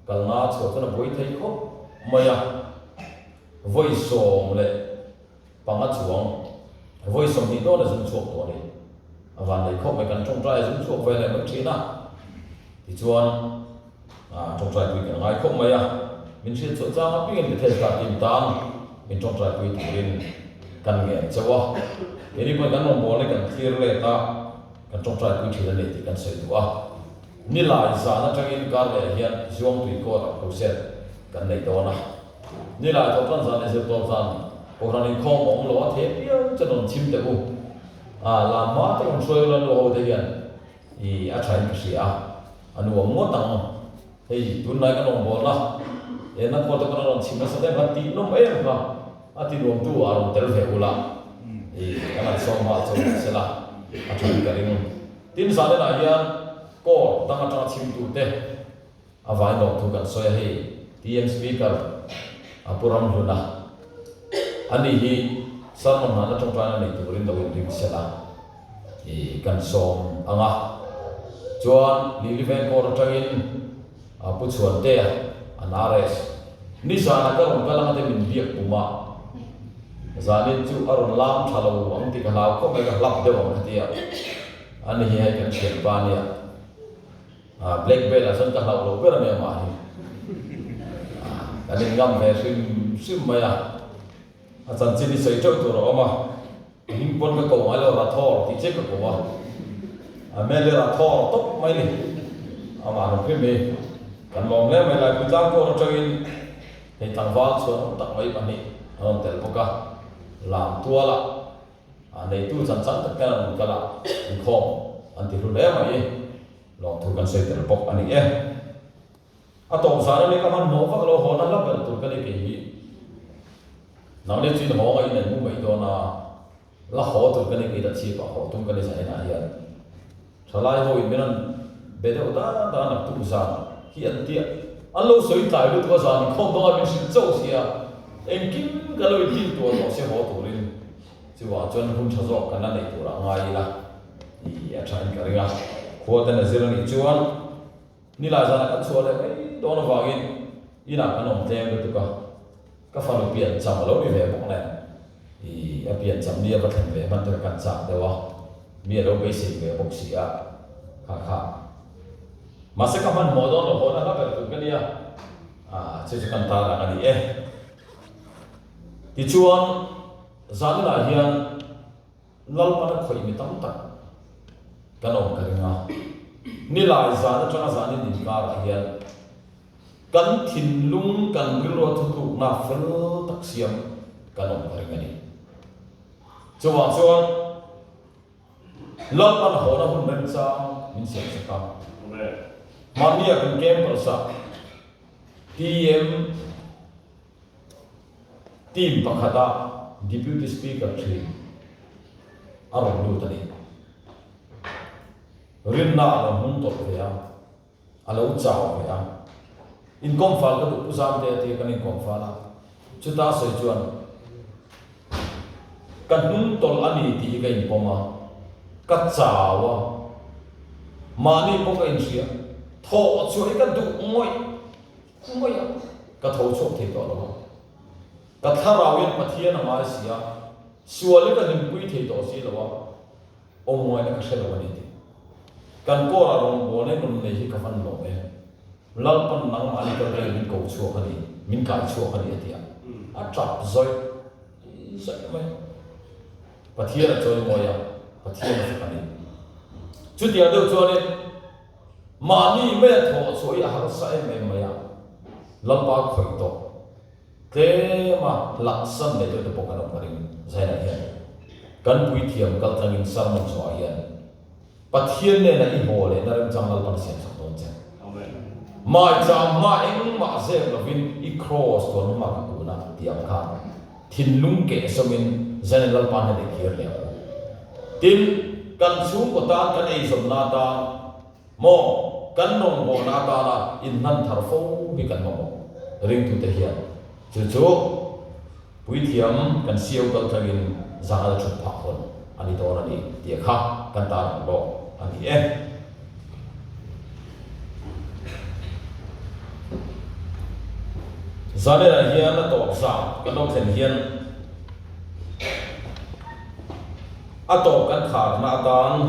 kalna chhuah chuan a buai thei khawp mai a, vawi 15 chuang, vawi 20 dawn a zum chhuak tawh a ni, a van nei khawp mai, kan tawngtai a zum chhuak ve leh mai thin a, tichuan. Tawngtaipui kan ngai khawp mai a, min hriat chhuah chang apiangin Bethesda team tan min tawngtaipui turin kan ngen chauh a. Keini pawhin kan rawngbawlna kan thlir let a, kan tawngtaipui thin a ni tih kan sawi duh a. Nilai zan atangin kar leh hian Zuangtui Court ah crusade kan nei dawn a. Nilai thawhtan zan leh zirtawp zan Kohhran inkhawm a awm lo a, thei apiang chuan rawn chim teh u. Lam hma te rawn hruai ula nu ho te hian I a tha in ka hria a, a nuam ngawt ang. Hei tunlai kan rawn bawl a, he na khuate pawn a rawn chhim nasa deuh kha tih nawm em kha a ti nuamtu ah rawn tel ve ula, i kan han sawm nghal chauh ni sela a tha in ka ring. Tin zan enah hian court dang atanga chhimtute A vai lawm thu kan sawi a hei TM Speaker a Pu Ramhluna a ni hi sermon hna na tawngtaina nei turin lo inring sela i kan sawm ang a. Chuan Lily Vengkawr atangin a Pu Chhuantea an RS nizanah ka rawn kal anga te min biak pum a, zanin chu a rawn lam tha lo ang tih ka hlau khawp mai ka hlap deuh ang kha tia a ni hi hei kan thianpa nia. Black belt ah chuan ka hlauh loh ber a nia mah hi. Kan in ngam ve hrim hrim mai a. A chanchin hi sawi teuh tur a awm a, a hming pawn ka ko ngai lo, Rathor tih chiah ka ko a, a hmel hi Rathor tawp mai ni. Amah lo hrim hi kan lawm hle mai, Laipui tlang kawr atangin hei tlangval chhuan awm tak mai pahnih an rawn tel bawk a, lam tualah a neitu chan chan tak ten an rawn kal a, inkhawm an ti hlu hle mai, lawmthu kan sawi tel bawk a ni e. A tawp zan a ni ka hmanhmawh vak lo hawn a hla ber tur ka ni kei hi. Nang leh chuin haw ngaiin an mu mai dawn a, la haw tur ka ni kei ta chhip ah haw tum ka ni zan inah hian. Thalai ho in min rawn be deuh dan dan a naktuk zan hi an tia. An lo sawi tlai lutuk a zan inkhawm dawnga min hrilh chauh sia, engkim ka lo intin tuah tawh sia haw turin. Chuvang chuan hun tha zawk kan la nei turah ngai ila i a tha in ka ring a, khua ten a zir a nih chuan. Nilai zanah kan chhuah leh mai dawn avangin inah kan awm tlem lutuk a, ka fanu pian cham a lo ni ve bawk nen, ih a pian cham ni a va thlen ve hman te kha kan chak deuh a, mi a lo beisei ve bawk si a, kha kha. Mahse ka hmanhmawh dawn lo hawn a hla ber tur ka nia, ah chu chu kan tarlang a ni e. Tichuan zaninah hian. Lalpana khawih mi tam tak kan awm ka ring a, nilai zan atanga zanin inkarah hian kan thinlung kan rilru a thutlukna fel tak siam kan awm ka ring a ni. Chuvang chuan Lalpan hawna hun remchang min siam sak a, mahnia kan campus-ah TM Team pakhata Deputy Speaker thin a rawn lut a ni. Rinna a lo hmung tawlh ve a, a lo chau ve a. Inkawm fal ka duh Pu Zamte a tia kan inkawm fal a, chuta sawi chuan ka hnung tawlh a ni tih hi ka inpawm a, ka chau a, mahni pawh ka inhria, thawh chhuah hi ka duh ngawih ngawih a, ka tho chhuak thei tawh lo a. Ka thlarau hian Pathian a ngai si a, sual hi ka hlimpui thei tawh si lo a, awm ngaihna ka hre lo a ni tih. Kan kawrah rawngbawlna in rawn nei hi ka van lawm e. Lalpan nangmah ni kal reng min ko chhuak a ni, min kai chhuak a ni a ti a. A tap zawih zawih mai. Pathian a chawimawi a, Pathian a fak a ni. Chutiang deuh chuanin mahni maia thawh chhuah hi a harsa em em mai a, Lalpa khawih tawh. Tlema hlahsan leh deuh te pawh kan awm ka ring. Zainah hian kan puithiam kal tlangin sermon chhuah hian Pathian nena i haw lehna remchang Lalpan a siam sak dawn che. Maicham hma engmah zep lovin i kraws tuan hma ka kun a tih ang khan thinlung keh sawmin Zaina Lalpa hnenah i kir leh ang u. Tin, kan chhungkaw tan kan eizawnna atan Maw, kan rawngbawlna atana inhlan thar fo hi kan mamawh ringtute hian chu chu puithiam kan siau kal tlangin zan a thut phah hawn a ni dawn a ni tih kha kan tan ang lawk a ni e. Zanenah hian a tawp zan kan lo thlen hian a tawp kan kharna atan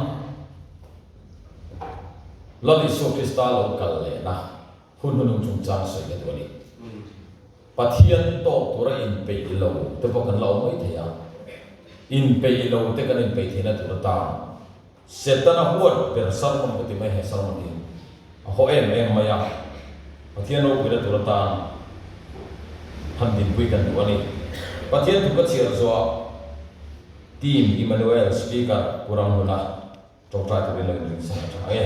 Lal Isua Krista lo kal lehna hun hunung chungchang sawi ka duh a ni. Pathian tawk tura inpeih lo te pawh kan la awm mai thei a, inpeih lo te kan inpeih theihna tur atan Setana huat ber sermon ka ti mai he sermon hi a haw em em mai a, Pathian ropuina tur atan han dinpui kan duh a ni. Pathian thu ka chhiar zuah Team Emmanuel Speaker Pu Ramhluna Tawngtai turin lo inring sang a tha e.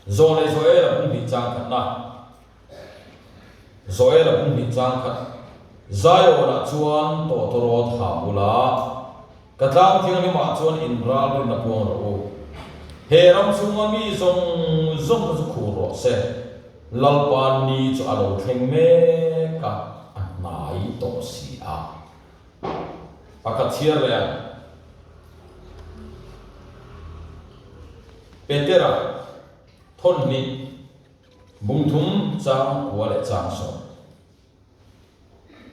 Zawh leh Joel a bung hnih chang khatna Joel a bung hnih chang khat Zion-ah chuan tawtawrawt ha bula ka tlang thianghlimah chuan inral rinna puang rawh u. He ram chhunga mi zawng zawng kha chu khur rawh se. Lalpa ni chu a lo thleng mek a, a hnai tawh si a. Pakhat chhiar leh ang. Petera thawn hnih bung thum chang kua leh chang sawm.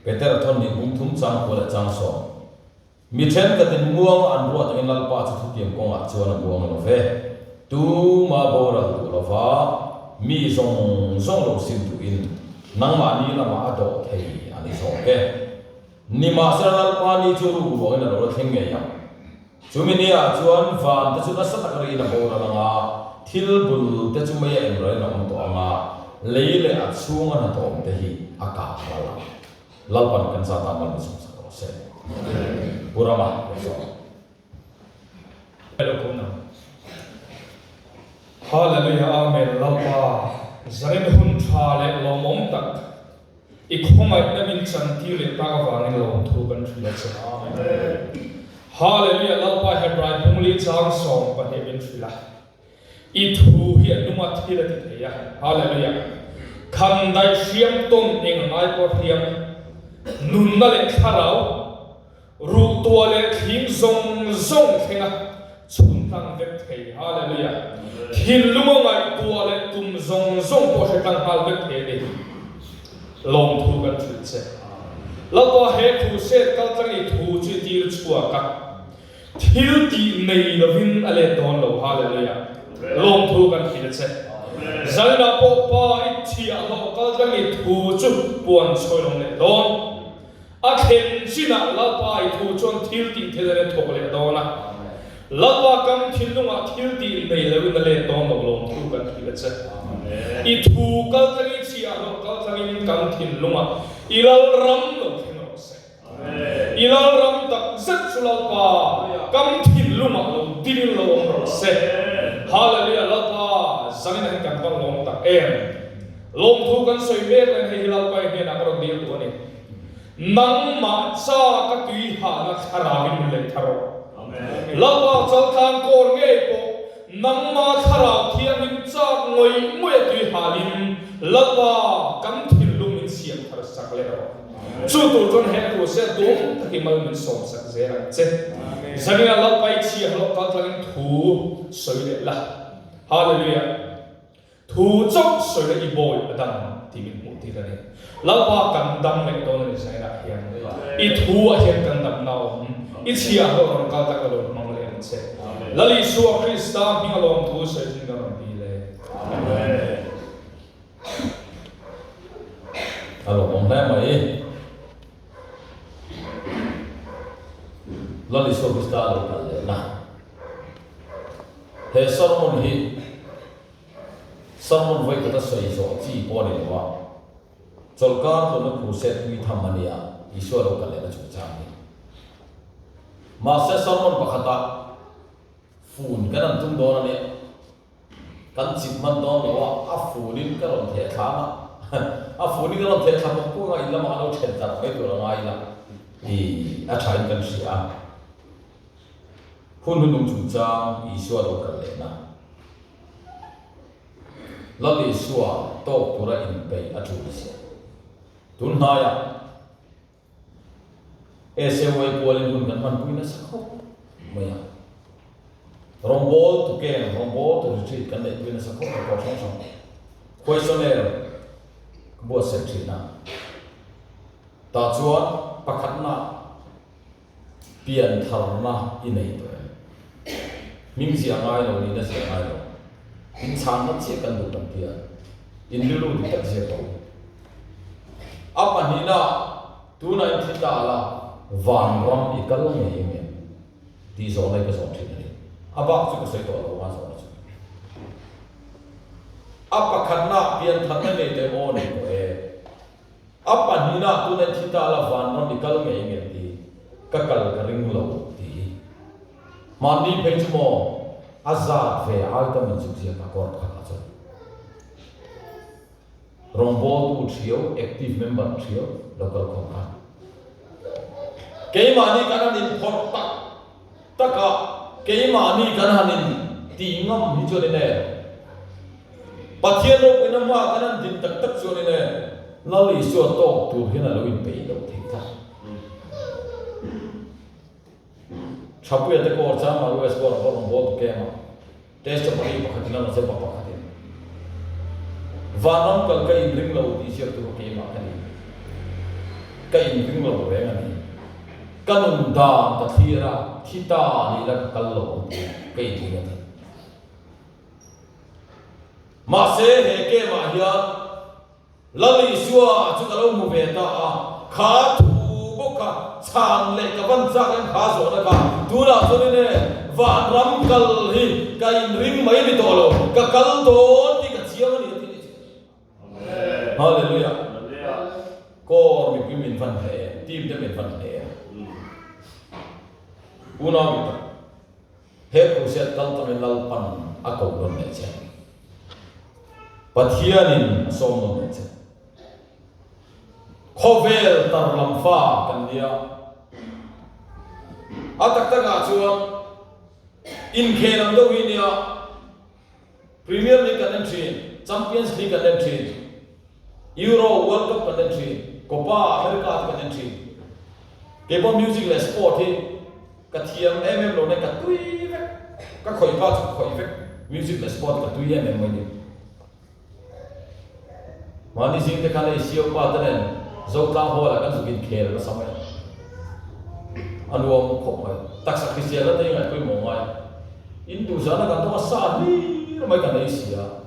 Petera thawn hnih bung thum chang kua leh chang sawm. Mi thenkhatin muanga an ruat angin Lalpa chu thutiam kawngah chuan a muang lo ve. Tuma boral duh lova mi zawng zawng lo sim duhin nangmahni lamah a dawh thei a ni zawk e. Nimahsela Lalpa ni chu ruk ruangin a lo la thleng ngei ang. Chumi niah chuan van te chu nasa tak riin a boral ang a, thil bul te chu mei a enralin a awm tawh ang a, lei leh a chhunga hnathawm te hi a kah ral ang. Lalpan kan zat ah mal min sawmsak rawh se. Pu Rama, Lawmsawm. Hallelujah Amen Lalpa zanin hun tha leh lawmawm tak i khawngaihna min chantir leh tak avangin lawmthu kan hrilh a che. Hallelujah Lalpa Hebrai pungli chang 12 min hrilh a. I thu hi a nunga thil a ti thei a. Hallelujah. Khan daih hriam tawn eng a ngai pawh hriam nunna leh thlarau Ruh tua leh thling zawng zawng thlenga chhun tlang vek thei. Hallelujah! Thinlung a ngaihtuah leh tum zawng zawng pawh hre tlang nghal vek thei a ni. Lawmthu kan hrilh che. Lalpa he thu set kal tlang i thu chu i tir chhuak a, thil tih nei lovin a let dawn lo. Hallelujah! Lawmthu kan hrilh che. Zaninah pawh Pa i thiahhlawh kal tlang i thu chu puan chhawi lawm leh dawn. A thlen chinah Lalpa i thu chuan thil tih thil an thawk leh dawn a. Lalpa kam thinlungah thil tih nei loin a let dawn lo lawmthu kan hrilh a che. I thu kal tlang i chhiah hlawh kal tlangin kan thinlungah i Lalram lo thleng rawh se. I Lalram tak zet chu Lalpa kam thinlungah lo ding lo awm rawh se. Hallelujah Lalpa zanin ah hian kan va lawm tak em. Lawmthu kan sawi mek laiin hei hi Lalpa i hnenah ka rawn dil duh a ni. Nangmah cha ka tui hahna thlarauin min lei thar rawh. Lalpa chaltlang kawr ngei pawh nangmah thlarau thiangin chak ngawih ngawih a tui halin Lalpa kan thinlung min siam thar sak leh rawh. Chu tur chuan he thu se tum takin mal min sawm sak zel ang che. Zaninah Lalpa i chhiahhlawh kaltlangin thu sawi leh la. Hallelujah. Thu chauh sawi leh i bawi a dam tih min hmuh tir a ni. Lalpa kan dam leh dawn a ni zainah hian i thu ah hian kan damna a awm. I chhiah hlawh rawn kal tak a lo hmang leh ang che. Lal Isua Krista hming a lawm thu sawi thin ka rawn dil e. Amen. A lawmawm hle mai. Lal Isua Krista a lo kal leh na. He sermon hi sermon vawi khat a sawi zawh chi pawh a ni lo a, chawlhkar tuna crusade pui tham a nia, Isua lo kal lehna chungchang hi. Mahse sermon pakhata fun kan han tum dawn a nia, kan chip hman dawn lo a, a funin ka rawn theh thla ang a, a funin ka rawn theh thla pawk pawk ang a, in lamah a lo then darh mai tur a ngai ila tih a thain kan hria a. Hun hunung chungchang Isua lo kal lehna. Lal Isua tawk tura inpeih a tul zia. Tun hnaiah SAY kualin hun kan hmanpui nasa khawp mai a. Rawngbawl tu keng, rawngbawl tu retreat kan neihpui nasa khawp mai pawh hrang hrang. Questionnaire ka buatsaih thin a. Tah chuan pakhatna Pian tharna i nei tawh em? Hming ziah ngai lo, nihna ziah ngai lo. In chhanna chiah kan duh kan ti a, in rilru dik tak ziak lo. A pahnihna, tunah in thi ta la, vanram i kal ngei em em? Tih zawhna hi ka zawh thin a ni. A bak chu ka sawi tawh lo anga zawhna chu. A pakhatna, pian tharna i nei tawh em? Aw nei tawh e. A pahnihna tuna thi ta la vanram i kal ngei ngem ti ka kal ka ring lo ti hi. Hmanni phei chu maw a zat ve ai tam in zuk ziak a kawr pakhat ah chuan. Rawngbawltu thiau active member thiau lo kal khawm kha. Keimahni kan han in phawrh tak tak a keimahni kan han in tih ngam hi chuan in e. Pathian ropuina hmaah kan han din tak tak chuanin e, Lal Isua tawk tur hian a lo inpeih loh theih tlat. Thapuia te kawr chang a US kawr a rawn bawl tu kem a, testimony pakhatin a rawn zep a pakhatin. Vanram kal ka inring lo tih ziak tur keimah ka ni. Ka inring lo reng a ni. Ka nun dan ka thlir a, thi ta ni la ka kal lo ang tih ka inring a ti. Mahse, he game ah hian Lal Isua chu ka lo hmu ve ta a, kha thu bawk kha chhan leh ka van chak em kha zawhna kha tunah chuanin e vanram kal hi ka inring mai ni tawh lo, ka kal dawn tih ka chiang a ni a ti ni. Hallelujah! Kawr mipui min van hle em, team te min van hle em. Unau dik tak, he crusade kal tangin Lalpan a ko nawn leh che. Pathianin a sawm nawn leh che. Khawvel tar lam fa kan nia. A tak takah chuan inkhel ang deuh hi nia. Premier League kan en thin, Champions League kan en thin, Euro World Cup kan en thin, Copa America te kan en thin. Keipawh music leh sport hi ka thiam em em lo nen ka tui vek, ka khawih pa chu ka khawih vek, music leh sport hi ka tui em em mai ni. Mahni zing te khan hei Siau pa te nen Zotlang Hall ah kan zuk inkhel nasa mai a, a nuam khawp mai. Taksa hrisel na te hi ngaihpawimawh ngai a, in duh zana kan tawng a sa hlir mai kan ei si a,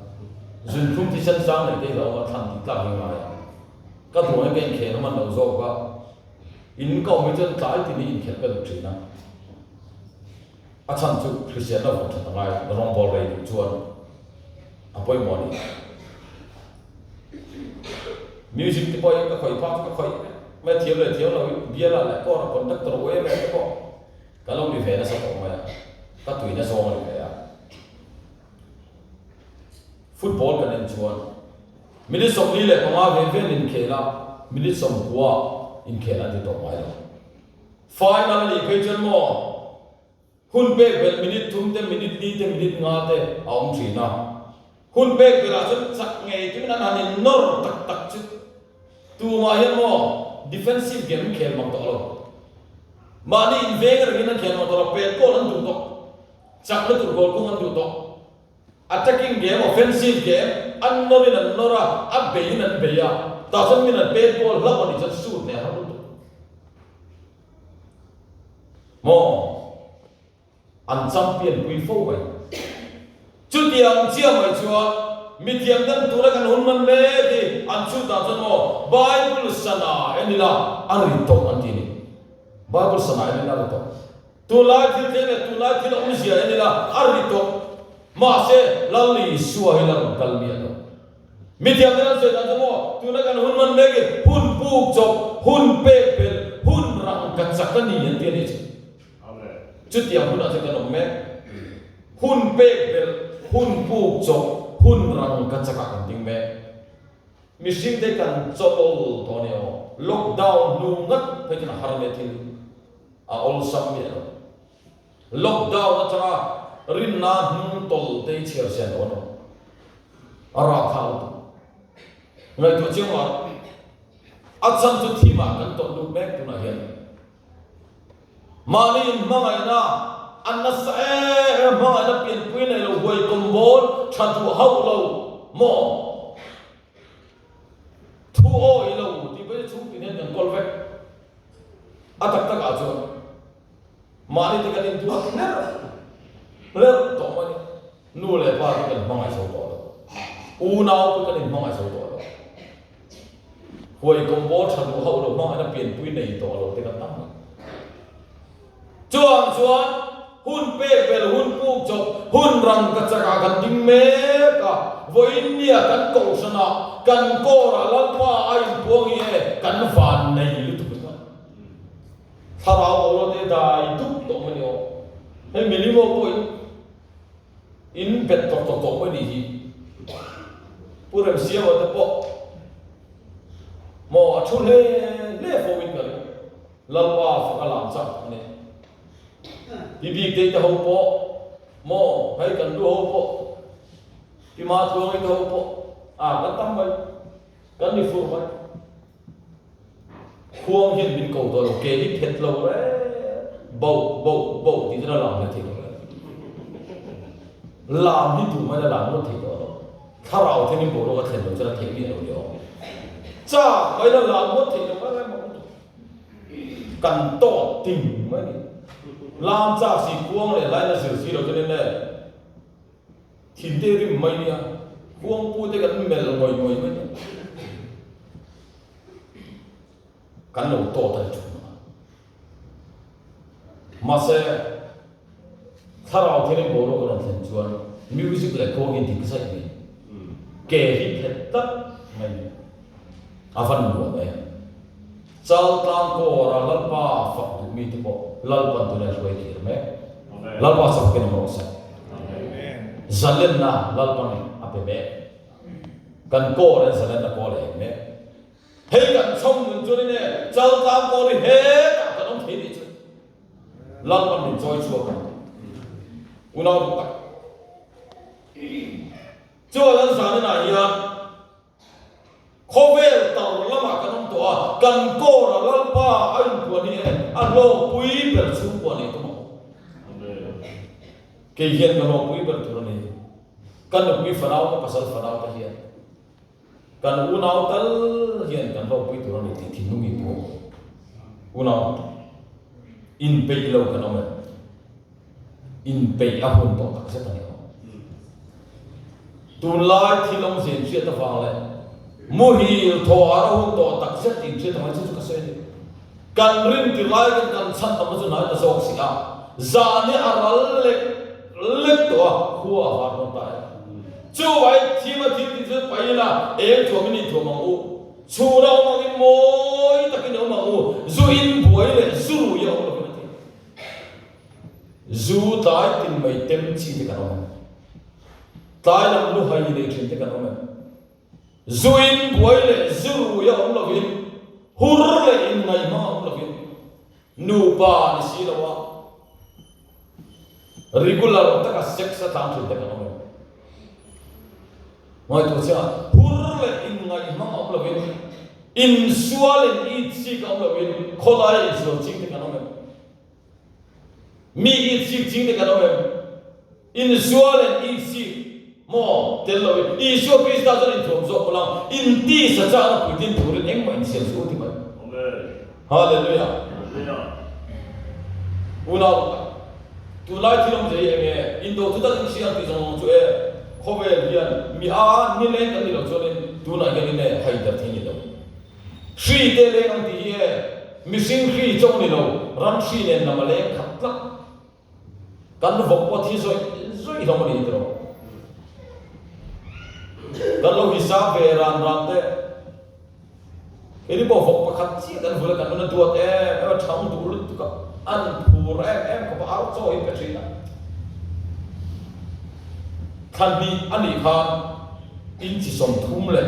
zunthlum thisen sang nei te hi lo awm a, thlan tih tlak hi ngai a, ka duh angin ka inkhel a man lo zawk a, in ka awm hi chuan tlai tin hi inkhelh ka duh thin a. A chhan chu hriselna vawng that a ngai, rawngbâwl rei duh chuan a pawimawh a ni. Music te pawhin ka khawih phak chu ka khawih mai a, thiam leh thiam lo biala leh kawra conductor uai vel te pawh ka lo ni ve nasa tawh mai a, ka tuina zawng a ni ve a. Football kan en chuan minute 45 ve vel inkhel a, minute 90 inkhel an ti tawh ngai lo. Final a nih phei chuan maw hun pek belh minute thum te, minute li te, minute nga te a awm thin a. Hun pek belh ah chuan chak ngei tumin an han in nawr tak tak chu tumah hian maw defensive game an khel mang tawh lo. Mahni in veng rengin an khel mang tawh lo, pet goal an duh tawh, chakna tur goal kung an duh tawh. Attacking game, offensive game, an nawrin an nawr a, a beiin an bei a, tah chuan min an pet goal hlauh a nih chuan shoot nen a har lutuk. Maw? An champion pui fo mai. Chutiang chiah mai chuan mithiam dang tura kan hun man mek hi an chhut dan chuan maw Bible sana en ila a ri tawh an ti a ni. Bible sana en ila a ri tawh. Tunlai thil thleng leh tunlai thil awmzia en ila a ri tawh. Mahse, Lal Isua hi la rawn kal miah lo. Mithiam ten an sawi dan chu maw, tuna kan hun man mek hi hun puk chawp, hun pek belh, hun rang ka chak a ni an ti a nih chu. Chutiang hunah chuan kan awm mek. Hun pek belh, hun puk chawp, hun rang ka chakah kan ding mek. Mihring te kan chawlawl tawh a ni aw. Lockdown hnu ngat phei chuan a har mai thil. A awlsam miah lo. Lockdown atanga rinna hnung tawlh te hi chhiar sian lo an awm. A rah thlak lutuk. Ngaihtuah chiang mar. A chhan chu thimah kan tawlh lut mek tunah hian. Mahni inhmangaihna a nasa em em hmangaihna pianpui nei lo huai kawmbawl tha duh hauh lo maw? Thu awi lo tih pawh hi chhungtin hian kan kawl vek. A tak takah chuan mahni te kan intuah hler hler tawh mai a ni. Nu leh pa te kan hmangaih zo tawh lo. Unau pawh kan inhmangaih zo tawh lo. Huai kawmbawl tha duh hauh lo hmangaihna pianpui nei tawh lo te kan tam mai. Chuang chuan hun pek bel, hun puk chawp, hun rang ka chakah kan ding mek a, vawiin nia kan kohhranah, kan kawrah Lalpa a inpuang hi e, kan van nei lutuk ringawt. Thlarau boruak te dai dup tawh mai ni aw. Hei milim ho pawhin in bet tawk tawk tawh mai ni hi. Pu Remsiama te pawh maw a thu hle hle fo in ka ring. Lalpa fak a lam chak a ni. Pi bik dei te ho pawh maw hei kan lu ho pawh pi ma tluangi te ho pawh a kan tam mai kan ni fur mai khuang hian min ko tawh lo ke hi phet lo re bo bo bo ti chuan a lam leh thei tawh lo lam hi tu mai a lam ngawt thei tawh lo thlarau thenin boruak a thlen lo chuan a theih miah lo ni awm chak mai la lam ngawt thei lo mai mai Kan tawt ting mai ni. Lam chak si khuang leh laina zir si lo chuan in le thin te rim mai nia. Khuang pu te kan mel ngawih ngawih mai nia. Kan lo tawt a ni thung a. Mahse, Thlarau thiangin boruak a rawn thlen chuan music leh kawng hi dik zaih mai. Ke hi phet tlat mai ni. A van nuam em. Chaltlang kawra Lalpa fak duh mite pawh Lalpan tuna hruai kir mek. Lalpa chak in awm rawh se. Zalenna Lalpan a pe mek. Kan kawr in zalenna kawl a eng mek. Hei kan chhawm nun chuan in e Chaltlang kawr hi hetah kan awm thei nih chu. Lalpan min chawi chhuak ang. Unau duh tak. Chuan an zaninah hian khawvel tar lamah kan awm tawh a, kan kawra Lalpa a inpuan hi e a hlawkpui ber chhungkua nei tum ang. Kei hian ka hlawkpui ber tur a ni. Ka nupui fanau, ka pasal fanau te hian Kan unau tal hian kan hlawkpui tur a ni tih thinlung i pu ang. Unau inpeih lo kan awm em? Inpeih a hun tawh tak zet a ni awm. Tunlai thil awmzia inhriat avang leh muhil thaw ar a hun tawh tak zet tih inhriat avang chu chu ka sawi a ni. Kan rin ti lai kan kan chhan tam na chu hnai ta zawk si a, zan hi a ral lek lek tawh a, khua a var dawn ta e. Chuvai thim a thil tih chu paih ila eng thuam in inthuam ang u, chhun a awm angin mawi takin a awm ang u, zu in buai leh zu rui a awm lovin a ti. Zu tlai tin mai tem chi te kan awm em? Tlai lam lu hai nei thin te kan awm em? Zu in buai leh zu rui a awm lovin, hur leh inngaihma a awm lovin, nupa ni si lo a, regular taka sex a tlang thin te kan awm em? Ngaihtuah chiang a, hur leh inngaihma a awm lovin, insual in it sik a awm lovin, khawlaia insual ching te kan awm em? Mi it sik ching te kan awm em? Insual and it sik maw tel lo in Isua Krista chuan inthuam zawk pawh lang inti sa chakna puitlin turin engmah insiam suh u ti mai. Hallelujah. Unau tak, tunlai thil awmzia hi enge? Indo chu tak in hria ang tih zawng zawng chu e, khawvel hian mi a nileng kan ni lo chuanin tunah hian in e haider thei ni lo. Hri te leng ang tih hi e, mihring hri chauh ni lo, ram hri nen lam a leng khat tlat. Kan vawk pawh thi zawih zawih hlawm a ni tiraw? Kan lo hisa ve ran ran te, keini pawh vawk pakhat chiah kan vul a, kan nun a duat em em a, thang duh lutuk a, an phur em em khawp a, ar chaw hi pe thin a. Thla hnih a nih khan inchi 30 leh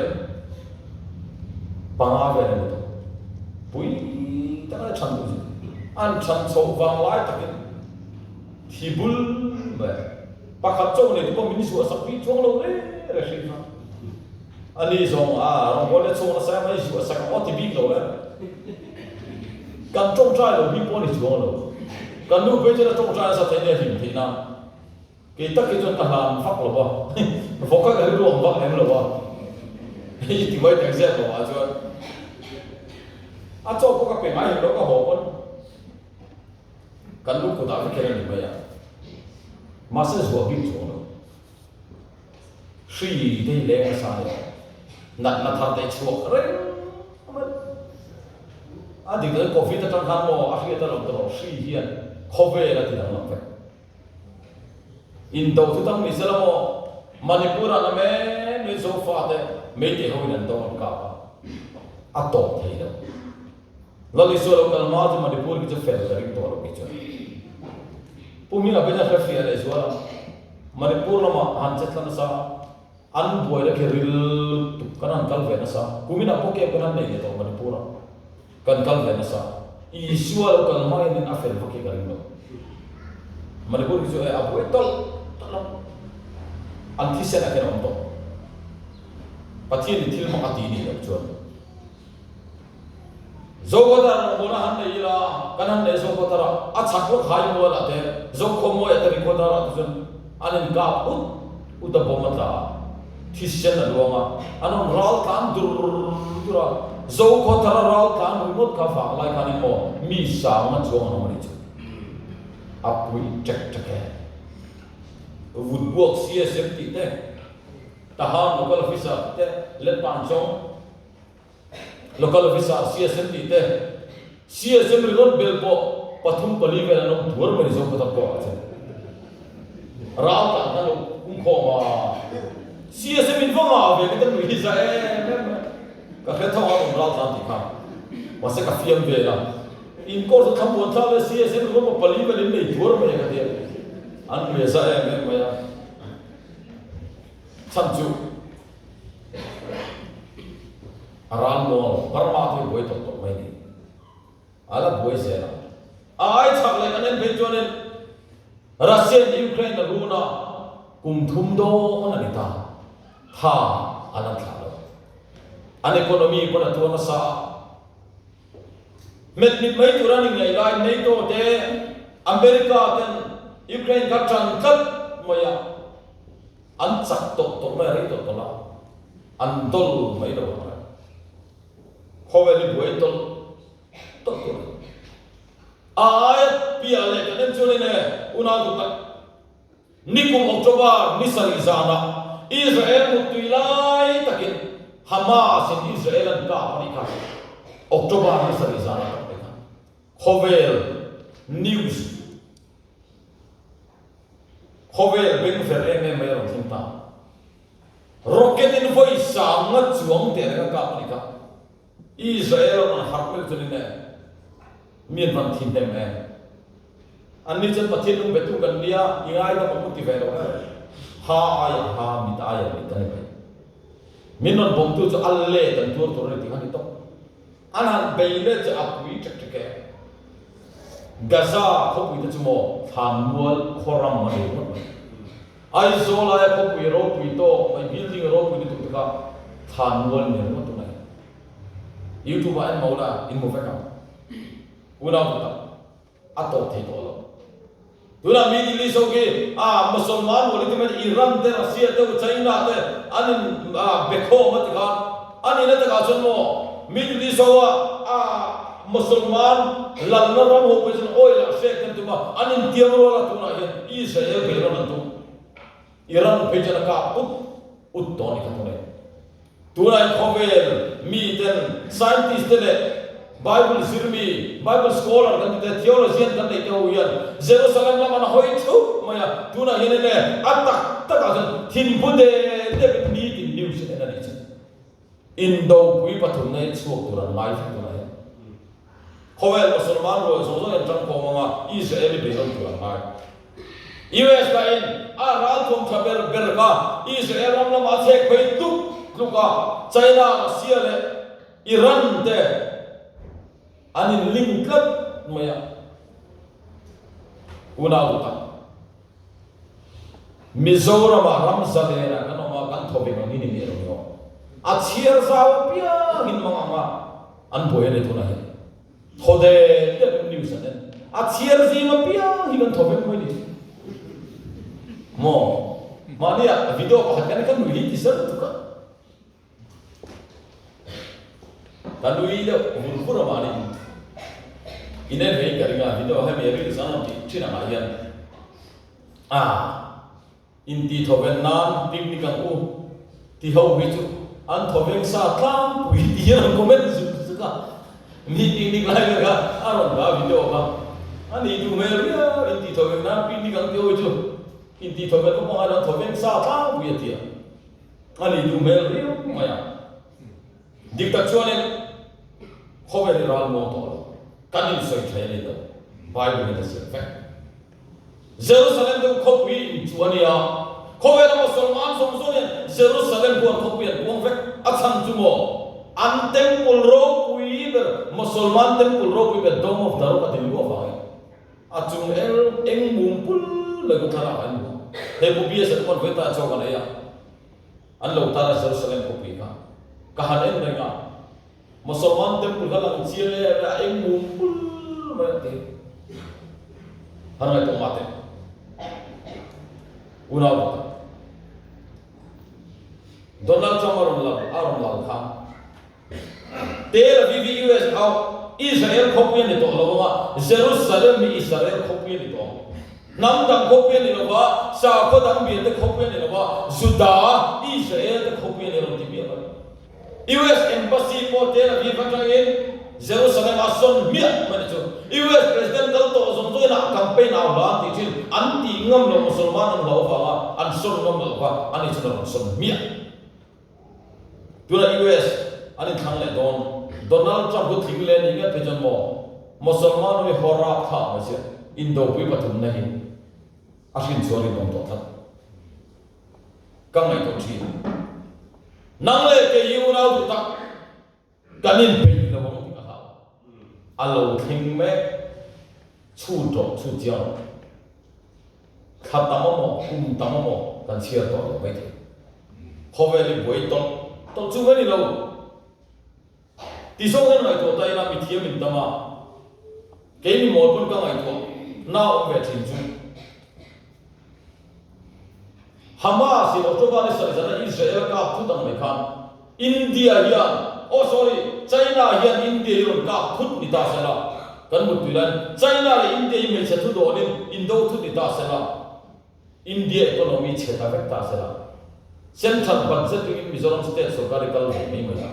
5 vel a ni tawh. Pui tak a ni chhan duh chu. An chhan chhoh vang lai takin thi bul mai a. Pakhat chauh nei te pawh min zuah sak bik chuang lo re re hrim kha. Ani zawng a rawngbawlna chhung nasa em a i zuah sak ang aw ti bik lo le. Kan tawngtai lo hi pawh a ni chuang lo. Kan nu phei chuan a tawngtai nasa thei nia hlim theih nan. Kei tak hi chuan ka hlan vak lo a, vawk kha ka rilru ang vak lem lo a, hei ti mai tak zet lo ah chuan a chaw pawh ka pe ngai hek lo ka haw pawn kan lu kutah vek hian a ni mai a, mahse zuah bik chuang lo, hri te hi leng nasa a ni lo, natna thar te hi chhuak reng mai, a dik tak covid atang khan maw a hriat a lo tawh hri hian khawvel a ti danglam vek. Indo chu tam ni sela maw? Manipur ah na men men Zofa te Meitei ho in an do an kap a, a tawp thei lo. Lal Isua lo kal hma chu Manipur khi chu fel ka ring tawh lo kei chuan. Pu Hminga pawhin a hre fiah leh zual a, Manipur lamah han che thla nasa, an buaina khi ril tuk kan han kal ve nasa. Kuminah pawh camp kan han nei leh tawh Manipur ah. Kan kal ve nasa. Isua lo kal hma hian a fel vak hi ka ring lo. Manipur hi chu e a buai tawlh tawlh a, an thisen ah khian a awm tawh. Pathian in thil mak a ti nih loh chuan Zokhawthar rawngbawlna han nei ila, kan han nei Zokhawthar a, a chhak lawk Haimual ah te, Zokhawmawi ah te Rikhawthar ah te chuan an in kap ut ut a bawm a tla a. Thisen a luang a, an rawn ral tlan dur dur a, Zokhawthar a ral tlan ringawt kha vang lai khanin maw mi sang a chuang an awm a nih chu. A pui ṭek ṭek e. Vutbuak CSM tih te, Tahan Local Officer tih te, Letpanchawng Local Officer CSM tih te, CSM ringawt bel pawh. pathum pali vel an awm tuar mai ni Zokhawthar pawh ah chuan ral tlan khan lo pungkhawm a, CSM in va ngah ve ka ta nui hi za em em mai ka hre tho a rawn ral tlan tih kha mahse ka fiam vel a, in course a thlamuan thlak leh CSM in va pali vel in nei tuar mai a ka tia an nui a za em em mai a chhan chu. A ral muang lo, Burma te hi buai tawh tawh mai ni. A la buai zel ang. A ai chhak leh kan en phei chuanin Russia in Ukraine a run a, kum thum dawn a ni ta. Tha a lan thlah lo. An economy pawn a tuar nasa a. Hmet mit mai tur a ni ngei lai NATO te America ten Ukraine kha tan tlat mai a. An chak tawh tawh mai a rei tawh tawh la, an dawl mai lo ang reng. Khawvel hi buai tawlh tawlh tur a ni. A aia piah leh kan en chuanin e, unau duh tak, nikum October ni sarih zanah Israel muttui lai takin Hamas in Israel an kap a nih kha. October ni sarih zanah tak mai kha khawvel news Khawvel beng ver em em mai a rawn thleng ta. Rocket in vawi sanga chuang teh reng a kap a ni kha. Israel a rawn harh meuh chuan in e, mi an van thi hnem em. Anni chuan Pathian lung betu kan nia, i ngaidam ang u ti ve lo em. Ha aiah ha, mit aiah mit a ni mai. Min rawn bawmtu chu a let an tuar tur a ni tih kha a ni tawp. An han bei leh chu a pui ṭek ṭek e. Gaza khawpui te chu maw thlanmual khawram a ni ringawt mai. Aizawl aia khawpui ropui tawk mai building ropui lutuk te kha thlanmual ni ringawt tunah hian. Youtube ah en mo la in hmu vek ang. Unau duh tak. A tawp thei tawh lo. Tunah mi Delhi so khi a Musalman rual hi ti mai Iran te Russia te China te an in be khawm a ti khan a nihna takah chuan maw mi Delhi so a a Musalman lalna ram ho pawh chuan oil ah hrek kan tum a an in tiang rual a tunah hian Israel bei ram an tum Iran phei chuan a kap ut ut tawh a ni kha tunah hian. Tunah khawvel miten scientist te leh Bible zirmi, Bible scholar kan tih te, theologian kan neih te ho hian Jerusalem lam an hawi thup mai a, tunah hian enge a tak takah chuan thinphu det deuhin nitin news en a nih chu. Indopui pathumna hi chhuak tur an ngai vek tunah hian. Khawvel Musalman rual zawng zawng hian tangkhawm anga Israel hi beirawn tur an ngai. US lahin a ralthuam tha ber ber kha Israel ram lamah a chhek phei tluk tluk a, China, Russia leh Iran te an in link tlat mai a. Unau duh tak. Mizoram-ah ram zalen-ah kan awm a, kan thaw ve ang hi ni miah lo ni aw. A chhiar zau apiangin mang ang a, an buai a ni tunah hian. Thaw det det in news an en. A chhiar zing apiang hi kan thaw vek mai ni. Maw? Mahnia video pakhat kan kan nui hi ti zel tuk a. Ka nui deuh vur vur a mahni in en ve in ka ring a video hemi reels an rawn tih thin angah hian a inti thawven nan picnic ang u ti ho hi chu an thawveng sa tlangpui tih hian an comment zuk zuk a mi picnic lai vel kha a rawn dah video kha a nih duh hmel riau inti thawven nan picnic ang ti ho hi chu inti thawven pawh hmangah hian an thawveng sa tlangpui a ti a. A nih duh hmel riau mai a. Dik tak chuanin khawvel hi ral muang tawh lo. Kan insawi thei a ni lo. Bible hian a ziak vek. Jerusalem deuh khawpui in chu a nia. Khawvela Musalman zawng zawng hian Jerusalem huan khawpui an puang vek. A chhan chu maw? An temple ropui ber, Musalman temple ropui ber Dome of the Rock a din luah vangin. A chung eng eng mum pul mai ku thlalak an hmu. Hei pu Biasa te pawn vawi chaw kan ei a, an lo tar a Jerusalem khawpui kha ka han en reng a, Mosolman temple kha lang chiang e a eng mum pul mai a ti. Han ngaihtuah mah teh. Unau duh tak. Donald Trump a rawn lal a rawn lal kha. Tel Aviv hi US au Israel khawpui a ni tawh lo ang a, Jerusalem hi Israel khawpui a ni tawh ang. Hnam dang khawpui a ni lo va, sakhaw dang biate khawpui a ni lo va, Juda, Israel te khawpui a ni rawn ti miah mai. US Embassy pawh Tel Aviv atangin. Jerusalem a sawn hmiah mai ni chu. US President kal tawh zawng zawngin a campaign au hla an tih thin, an tih ngam loh Musalman an hlauh avanga an sawn ngam loh kha ani chuan a rawn sawn hmiah. Tunah US an inthlang leh dawn, Donald Trump hu tling leh ni ngat phei chuan maw Musalman ho hi haw rap thlak mai chiah, indopui pathumna hi a hrinchhuah rinawm tawh tlat. Ka ngaihtuah thin. Nang leh kei hi unau duh tak kan inpeih lo ang tih ka hlau. A lo thleng mek chhut rawh, chhut chiang rawh. Thla tam amaw, kum tam amaw kan chhiar tawh lo maithei. Khawvel hi buai tawlh tawlh chu mai ni lo. Ti zawng hian ngaihtuah ta ila mithiam in tam a, kei mi mawl pawn ka ngaihtuah na awm ve thin chu. Hamas in October ni sarih zana Israel a kap thut ang mai khan India hian, oh sorry, China hian India hi rawn kap thut ni ta sela, kan muttui laiin China leh India hi hmeichhe thu dawnin indo thut ni ta sela, India economy chhe ta vek ta sela, Central budget ringin Mizoram state sorkar hi kal ve mai mai a.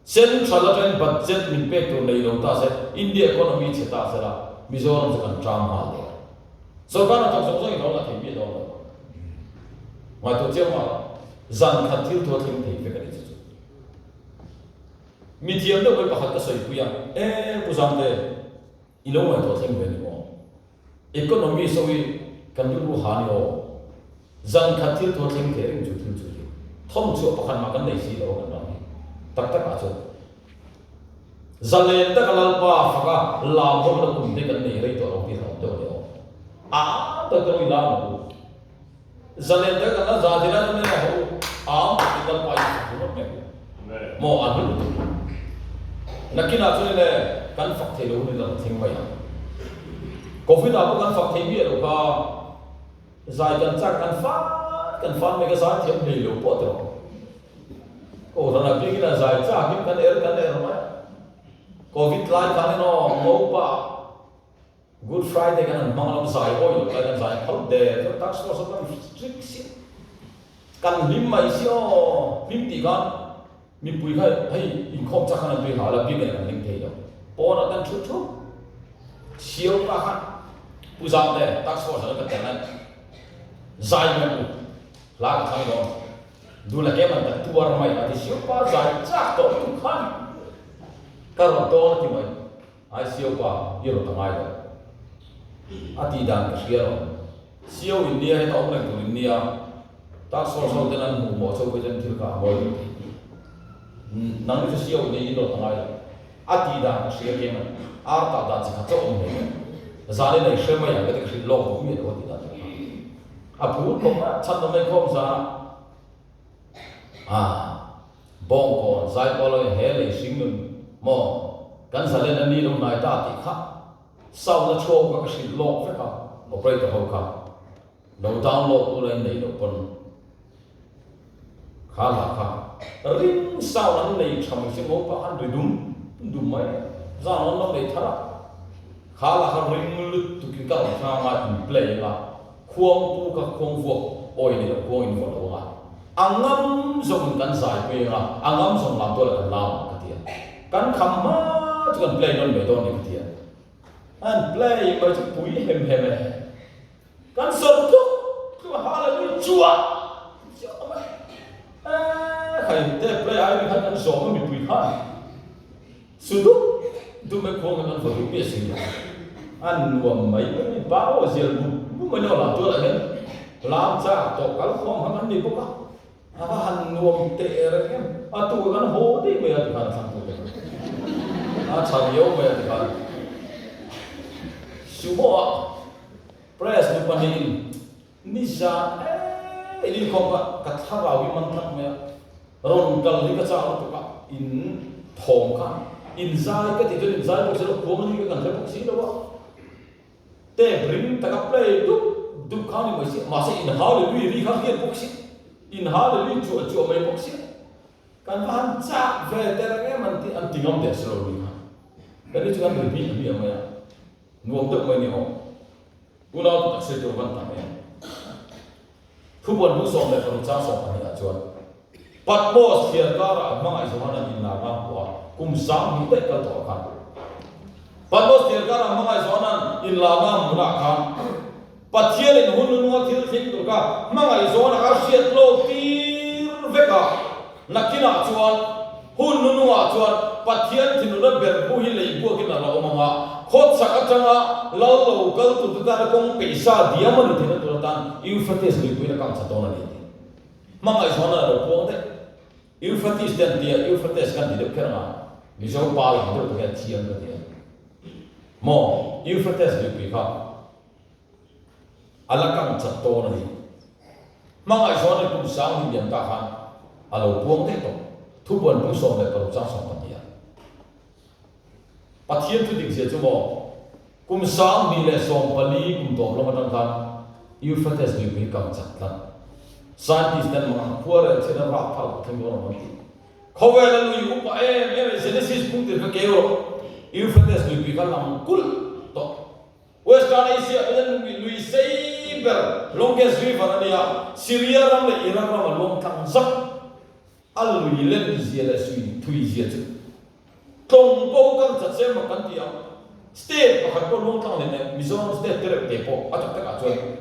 Central atangin budget min pek tur nei lo ta se, India economy chhe ta sela, Mizoram chu kan tang nghal der. Sorkar hnathawk zawng zawngin rawng a thei miah dawn lo. Ngaihtuah chiang mah la, zan khat thil thu a thleng thei vek a ni chu chu. Mithiam deuh mai pakhat ka sawipui a, E Pu Zamte, I lo ngaihtuah thleng ve ni maw? Economy so hi kan rilru ha ni aw. Zan khat thil thu a thleng thei reng chu thil chu hi thawm chhuah pakhat mah kan nei si lo a kan ram hi. Tak tak ah chuan zalen taka Lalpa faka lam ho na kum te kan nei rei tawh lo tih hlauh deuh a ni aw. A tak tak i lam ang u. Zalen taka kan la za zir a chuan a ho am takin Lalpa hi fak ringawt mai ang u. Maw a hlu lutuk. Nakinah chuan ile kan fak thei lo hun in a rawn thleng mai ang. Covid ah pawh kan fak thei miah lo kha zai kan chak kan fan kan fan mai kha zai thiam hlei lo pawh a ti rawh. Kohhran ah biakin a zai chak in kan er kan er mai. Covid lai khan in aw ngopa Good Friday kan han hmang lam zai awi loh lai kan zai phal der chuan task force a kan strict si kan hlim mai si aw hlim tih khan mipui kha hei inkhawm chak khan an tui hal a biak in kan hlim thei lo pawnah kan thu thup siau ka khan Pu Zamte task force an ka tel a zai mai u hla ka thlang dawn dul a kem an ka tuar mai a ti siau pa zai chak tawh lutuk khan ka rawn tawn a ti mai. Ai Sio pa, i rawn ta ngai lo. A tih dan ka hria lo. Sio in nia heta awm reng tur in nia. Task force ho ten an hmuh mawh chauh phei chuan thil kha a ngawi lo thei. Nang hi chu Sio in nia in rawn ta ngai lo. A tih dan ka hria kem a ni. Ar tah dan chi khat chauh awm hlei lo. Zan in ei hre mai ang ka ti ka hrilh lawk duh miah lo a tih dan tur kha. A phur khawp a, chhan awm ei khawm zan ah. Bawngkawn zaipawl awih he lei hring nun maw kan zalen a ni lo hnai ta tih kha sound a chhuak kha ka hrilh lawk vek a, operator ho kha lo download ula in nei loh pawn kha hla kha ring sound an nei tha mai si ngo pah an ri dum dum mai zan an lo nei thar a kha hla kha ring lutuk in ka rawn hrang a in play anga Khuangpu kha khuang vuak awi ni lo, khuang in vuah lo anga a ngam zawng in kan zai peng a, a ngam zawng lam tual ah kan lam ang ka ti a, kan kham hma chu kan play nawn mai dawn ni ka ti a, an play mai chu pui hem hem e, kan sawr tluk tluk a hallelujah chuah chuah mai e khai te play ai ni khan kan zawm a mipui khan. Su dup dup mai khuang hian an vaw duh miah si lo. A nuam mai mai mai pa aw zial bup bup mai lo lam tualah hian lam chak tawh kal khuang hang an ni bawk a. A va han nuam teh reng em. A tu kan haw daih mai a tikhan a thlang tu te kha. A tha riau mai a tikhan. Sumo ah press nu pahnihin nizan e inkhawm kha ka thlarau hi man tlat mai a. Rawn kal hi ka chak lutuk a, in thawm kha in zai ka tih chuan in zai bawk si lo, khuang a ni ka kan hre bawk si lo a, tape ring taka play dup dup kha a ni mai si, mahse in hallelujah ri kha hriat bawk si, in hallelujah chuah chuah mai bawk si, kan va han chak ve te reng em an ti an ti ngam der si lo ri kha, kan ni chu kan ri hmiah hmiah mai a, nuam deuh mai ni aw, unau tu tak sawi tur van tam em. Thubuan bu 16 chang 12 ah chuan. Patmos thliarkarah hmangaih Johana'n inlarna a hmu a, kum 2000 daih kal tawh khan. Patmos thliarkarah hmangaih Johana'n inlarna a hmuhnaah khan Pathianin hun nunga thil thleng tur kha hmangaih Johana kha hriat lawk tir vek a, nakinah chuan hun nunungah chuan Pathian thinurna ber bu hi lei buakin a la awm ang a, khawchhak atanga lal lo kal turte tana kawng peihsa diam a ni theihna tur atan Euphrates luipuiin a kangchha dawn a ni a ti. Hmangaih Johana a lo puang daih. Euphrates te an tia, Euphrates kan ti deuh kher ang a, Mizo pa lang deuh te hian thiam ka ti a. Maw, Euphrates luipui kha a la kang chat dawn a ni. Hmangaih Johana kum sang ni liam ta khan a lo puang daih tawh. Thupuan bung 16 chang 12 ah. Pathian thu dik zia chu maw, kum 2014 kum tawp lam atang khan Euphrates luipui kang chat tlat. Scientist ten mang ang khua rel chhiat an rah phal thleng dawn ang an ti. Khawvel a lui upa em em e Genesis bung tir kha keu rawh, Euphrates luipui kha lang kulh tawh. Western Asia pawhin lui sei ber longest river a nia, Syria ram leh Iraq ram a luang tlang zak. A lui len zia leh sui thui zia chu tlawng bo kan chat se emaw kan ti ang. State pakhat pawh luang tlang leh nen Mizoram state te reuh te pawh a tak takah chuan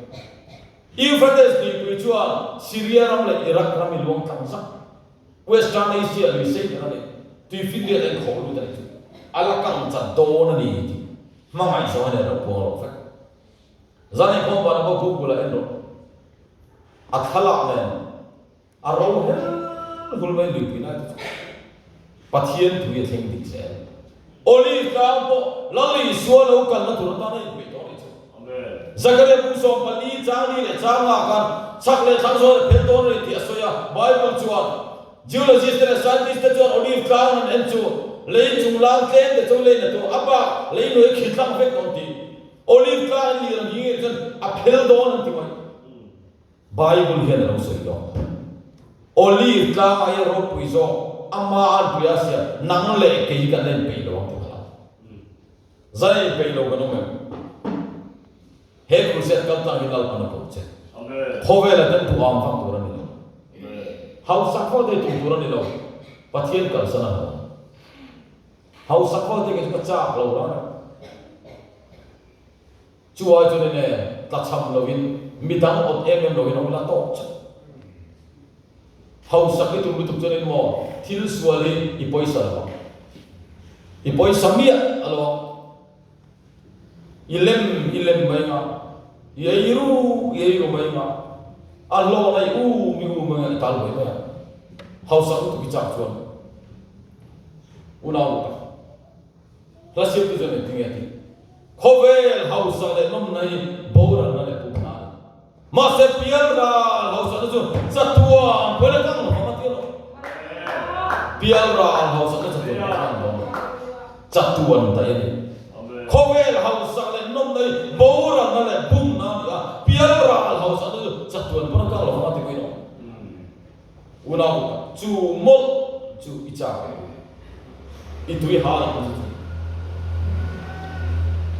Euphrates luipui chuan Syria ram leh Iraq ram i luang tlang zak. Western Asia lui sei ber a ni. Tuifinriat a inkhawh lut a ni chu. A la kang chat dawn a ni tih hmangaih zawng a nen lo puang lo vek. Zan inkhawm vanah pawh Google ah en rawh. A thlalak nen. A ro hel hul mai luipui lai te chu Pathian tui a thleng dik zel. Olive tlang pawh Lal Isua lo kalna tur atan a inpeih tawh a nih chu. Zakaria kum 14 chang li leh chang nga khan chhak leh thlang zawn a phel dawn a ni tih a sawi a. Bible chuan Geologist te leh scientist te chuan Olive tlang an en chu lei chung lang tlem te chu lei na tur a bak lei hnuai khi tlang vek dawn tih Olive tlang in lir ang hi ngei chuan a phel dawn an ti mai. Bible hian a lo sawi lawk. Olive tlang aia ropui zawk ama an pui a sia nang leh kei kan en peih lo ang ti kha. Zan en peih lo kan awm em? He crusade kal tlang hi Lalpan a ko che. Khawvela ten duh am vak tur a ni lo. Hausak vak te tum tur a ni lo. Pathian kalsan a hlawm. Hausak vak te kei chu ka chak lo rang. Chu ai chuan ine tlachham loin midang awt em em loin a awm la tawk chauh. Hausak i tum lutuk chuanin maw thil sual hi i pawisa lo ang. I pawisa miah a lo ang. I lem i lem mai nga, i ei ru i ei ru mai nga, a hlawhna i um i um mai nga i tal buai mai ang. Hausak lutuk i chak chuan unau lutak. Hla siamtu chuan engtin nge a tih? Khawvel hausa leh nawmna hi boralna leh pumna a ni. Mahse pialral hausakna chu chatuan pawhin a kang lo vang a ti a lo. Pialral hausakna chatuan pawhin a kang lo vang. Chatuan daih a ni. Khawvel hausak leh nawmna hi boralna leh pumna a ni a, pialral hausakna chu chatuan pawhin a kang lo vang a ti pawhin a awm. Unau chu mawlh chu i chak em? I tui hal ang chu chu.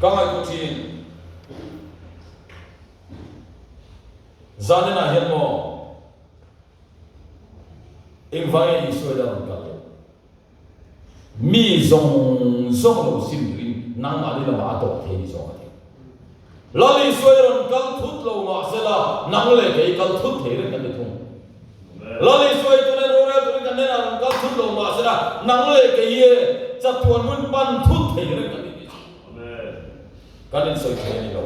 Ka ngaihtuah thin. Zaninah hian maw engvang nge Isua hian a rawn kal leh? Mi zawng zawng lo sim duhin nangmahni lamah a tawp thei ni zawk a ti. Lal Isua i rawn kal thut lo mahsela nang leh kei kal thut thei reng kan ni thung. Lal Isua i tuna rorel turin kan hnenah rawn kal thut lo mahsela nang leh kei hi chatuan hun pan thut thei reng kan ni tih chu kan insawi thei a ni lo.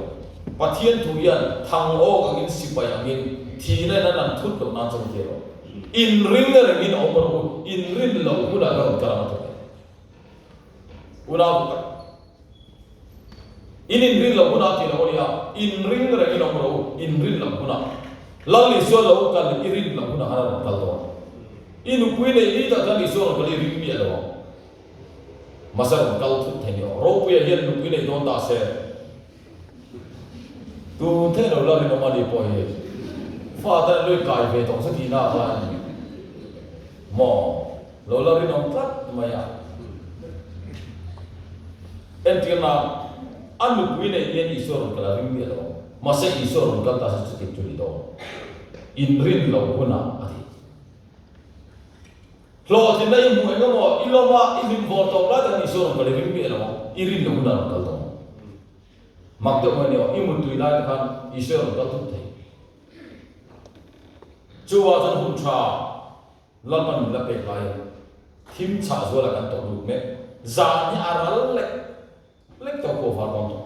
Pathian thu hian thang awk angin sipai angin thihna in a nan thut loh nan chuan thei lo. Inring rengin awm rawh u, inrin loh hunah ka rawn kal ang a ti mai. Unau duh tak, in inrin loh hunah a ti lo a nia, inring rengin awm rawh u, inrin loh hunah. Lal Isua lo kal i rin loh hunah khan a rawn kal dawn. I nupui neih ni tak khan Isua rawn kal i ring miah lo ang. Mahse a rawn kal thut thei ni aw. Ropuia hian nupui neih dawn ta se. Tun theih lo la rinawm a ni pawh hi fa te an lo inkai ve tawh se tihna ah khan maw lo la rinawm tlat mai a. Entirna, a nupui neih hian Isua rawn kal a ring miah lo ang. Mahse Isua rawn kal ta se chuti chu ni dawn. Inrin loh hunah a ti. Hlawhtlinna i hmuh eng emaw i lawm a, i hlim vawr tawp lai tak Isua rawn kal i ring miah lo ang, i rin loh hunah rawn kal tawh ang. Mak deuh mai a ni aw, i muttui lai te khan Isua rawn kal thut thei. Chuvah chuan hun tha Lalpan min la pek laiin thim chhah zualah kan tawh lut mek. Zan hi a ral lek lek tawh pawh var dawn tawh.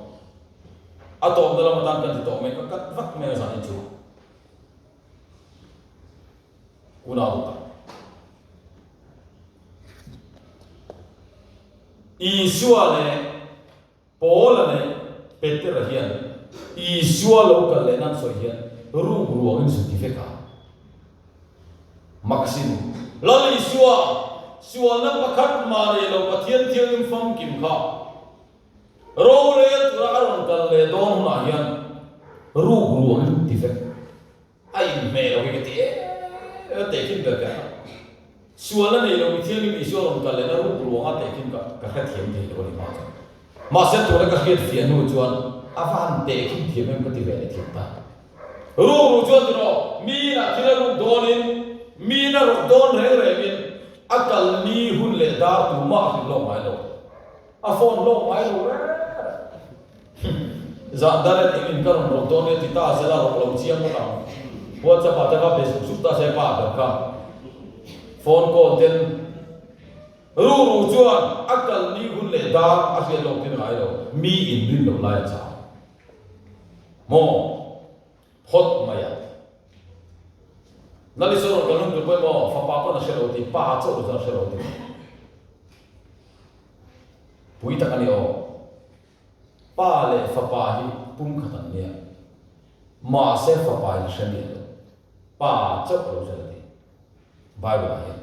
A tawpna lam atan kan ti tawh mai, ka kat vak mai a zan hi chu. Unau tak. Isua leh Paula leh Petera hian Isua lo kal leh nan sawi hian ruk ruangin zu ti vek a. Maxim, Lal Isua, sualna pakhat mah nei lo Pathian thianghlim famkim kha rorel tura a rawn kal leh dawn hunah hian ruk ruangin ti vek. A inhmeh lo hi ka ti em em a, tehkhin ber ka hre. Sual a nei lo mi thiangin Isua rawn kal lehna ruk ruanga tehkhin ka ka hrethiam thei lo a ni hma chuan. Mahse tuna ka hriat fiah hnu chuan a va han tehkhin thiam em ka ti ve leh thiam ta. Ruk ru chuan tiraw miin ah thil a ruk dawnin miin a ruk dawn reng rengin a kal ni hun leh dar tumah a hrilh lawk ngai lo. A phone lawk ngai lo reng reng. Zan dar en engin ka rawn rawk dawn nia ti ta zela rawk lo chiang ngawt ang. WhatsApp ah te kha be sup sup ta se pa ber kha. Phone call ten ru ru chuan a kal ni hun leh dar a hriat lawk tin ngai lo mi in rin loh lai a chang. Maw phawt mai a. Lali saw rawn kal hun tur pawh emaw fapa pawn a hre lo ti pa chauh chuan a hre lo ti. Pui tak a ni aw. Pa leh fapa hi pumkhat an nia. Mahse fapa in a hre miah lo. Pa chauh lo chuan a ti. Bible ah hian.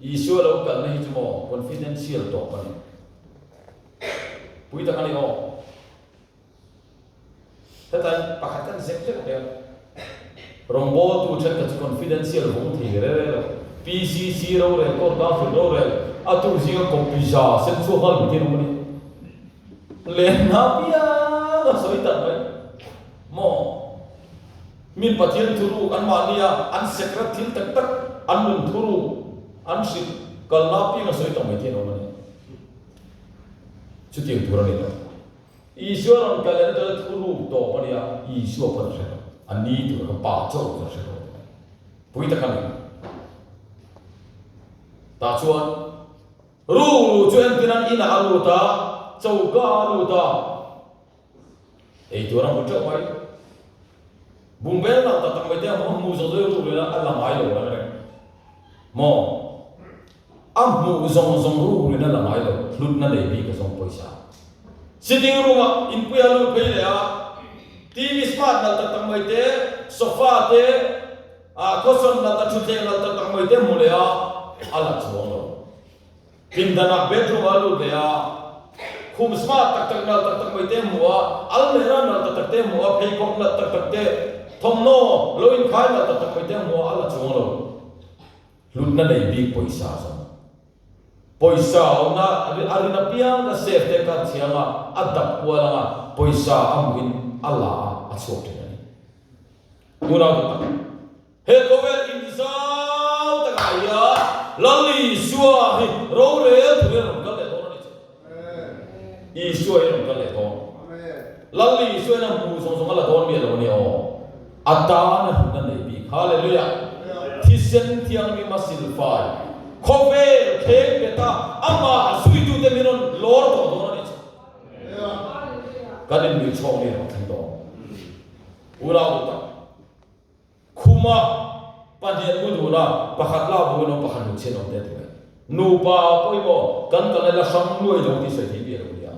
Isua lo kalna hi chu maw confidential tawp a ni. Pui tak a ni aw. Hetlai pakhat kan zep zep hian rawngbawltu thenkhat chu confidential vawng thei re re lo. PCC rorel, Court Council rorel, a tu zinga copy za sen chhuak nghal mai thein awm a ni. Lenna piang a sawi tak mai. Maw? Min Pathian thuruk anmahnia an secret thil tak tak an nun thuruk an hrilh kalna piang a sawi tak mai thein awm a ni. Chutiang tur a ni lo. Isua rawn kal lehna chuan thu ruk tawp a nia, Isua pawn a hre lo. A ni tur kha pa chauh chuan a hre lo a ti mai. Pui tak a ni. Tah chuan rukru chu entir an inah a lut a, choka a lut a, ei tur a hmu teuh mai. Bungbel nak tak tak mai te a hmu zawh zawh i ruk leh a la ngai lo reng reng. Maw? A hmuh zawng zawng rukruin a la ngai lo, hlutna nei bik a zawng pawisa. Sitting room ah inpui a lut phei leh a, TV smart nalh tak tak mai te, sofa te, ah cushion nalh tak thutthleng nalh tak tak mai te hmu leh a, a la chuang lo. Pindanah bedroom ah a lut leh a, khum smart tak tak nalh tak tak mai te hmu a, almera nalh tak tak te hmu a, pheikhawk nalh tak tak te, thawmhnaw lo inkhai nalh tak tak mai te hmu a, a la chuang lo. Hlutna nei bik pawisa zawng. Pawisa awmna a rin apiang ka save te kar thiang a, a dap kual ang a, pawisa a hmuhin a la a, a chhuak thin a ni. Unau duh tak, he khawvel inzau takah hian Lal Isua hi rorel turin a rawn kal leh dawn a ni chu. Isua hi a rawn kal leh dawn. Lal Isua hian a hmu zawng zawng a la dawn miah lo a nia aw. A tan a hlutna nei bik. Hallelujah! Thisen thianghlim a silfai khawvel kheng bet a, amah zuitute min rawn lawr tawh dawn a nih chu. Kan innuih chhawk ni erawh thleng dawn. Unau duh tak. Khuma pahnian mu dun a, pakhat la buin awm, pakhat hmeichhian awm te a ti mai. Nupa pawimawh kan kal la hrang nuai lo tih sawi thei miah lo nia.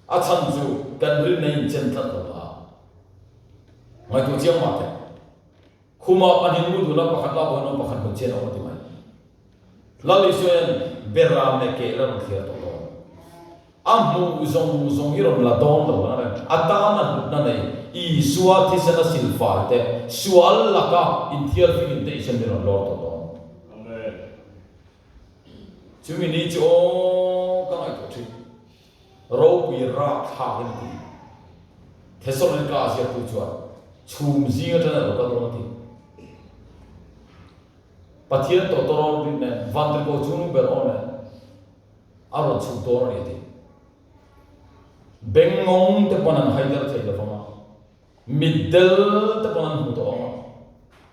A chhan chu kan rinna in chen tlat lo a. Ngaihtuah chiang mah teh. Khuma pahnian mu dun a, pakhat la buin awm, pakhat hmeichhian awm a ti mai. Lal Isua hian Beram leh Keh la rawn thliar tawh dawn. A hmuh zawng zawng i rawn la dawn lo ang reng. A tana hlutna nei Isua thisena silfai te, sual laka inthial fingin te Isuan min rawn lawr tawh dawn. Chumi ni chu aw ka ngaihtuah thin. Ropui rapthlak in a ti. Thesalonika ziaktu chuan chhum zing atana lo kal dawn a ti. Pathian tawtawrawl rin nen, vantirhkoh chungnung ber aw nen a rawn chhuk dawn a ni a ti. Bengngawng te pawn an haider thei lo vang a, mitdel te pawn an hmu tawh ang a,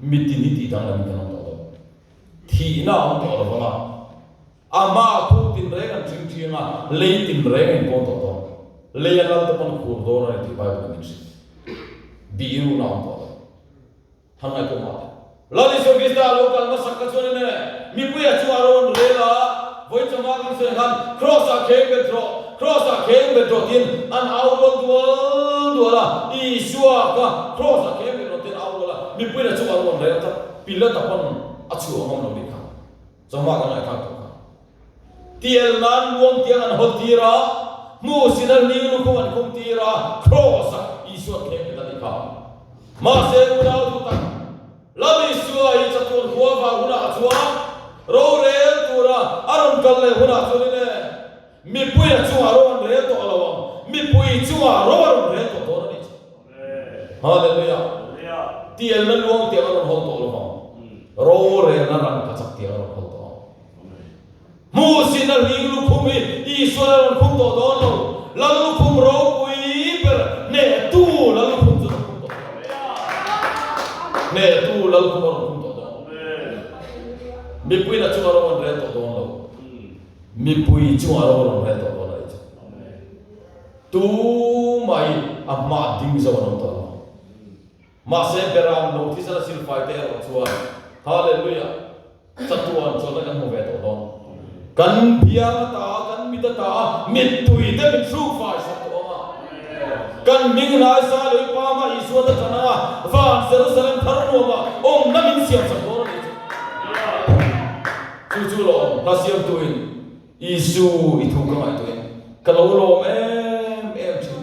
mitin hi tih danglamin kan awm tawh lo. Thihna a awm tawh lo vang a, a hmaah khu tinreng an ṭhing ṭhiang a, lei tinreng a inpawn tawh dawn. Lei a lal te pawn khur dawn a ni tih Bible in min hrilh. Bihruna a awm tawh lo. Han ngaihtuah mah teh. Lal Isua Krista a lo kal hmasak kha chuan ine mipuia chu a rawn rel a, vawi chawhma kan sawi khan Kraws ah kheng bet rawh, Kraws ah kheng bet rawh tiin an au rual dual dual a, Isua kha Kraws ah kheng bet rawh tiin an au rual a, mipuina chu a rawn rel tlat, Pilata pawn a chhuah ngam lo nih kha. Chawhma kan ngaihthlak tawh kha. Tial nan luang tiang an hawl tir a, hmu sin a hling lukhum an khum tir a, Kraws ah Isua an kheng bet a nih kha. Mahse unau duh tak, Lal Isua hi chatuan khua vang hunah chuan rorel tura a rawn kal leh hunah chuanin e, mipui a chungah ro an rel tawh lo ang, mipui chungah ro a rawn rel tawh dawn a nih chu. Hallelujah! Tialna luang tiang a rawn hawl tawh lo vang, rorelna rangkachak tiang a rawn hawl tawh ang. Hmuhsina hling lukhum hi Isuan a rawn khum tawh dawn lo. Lal lukhum ropui ber hnehtu lal lukhum chu a rawn khum tawh dawn. Hnehtu lal lukhum a rawn khum tawh dawn. Mipuiin a chunga ro an rel tawh dawn lo. Mipui chunga ro a rawn rel tawh dawn a nih chu. Tumah hi a hmaah ding zo an awm tawh lo. Mahse Beram lo thisana silfai te erawh chuan Hallelujah! Chatuan chawlhna kan hmu ve tawh dawn. Kan biang ata, kan mit ata mittui te min hrukfai sak tawh ang a. Kan hming hnai sa lei pama Isua te chan anga van Jerusalem thar nuama awmna min siam sak dawn a nih chu. Chu chu lawm hla siamtuin Isu i thu ka ngaihtuah in ka lo lawm em em thin.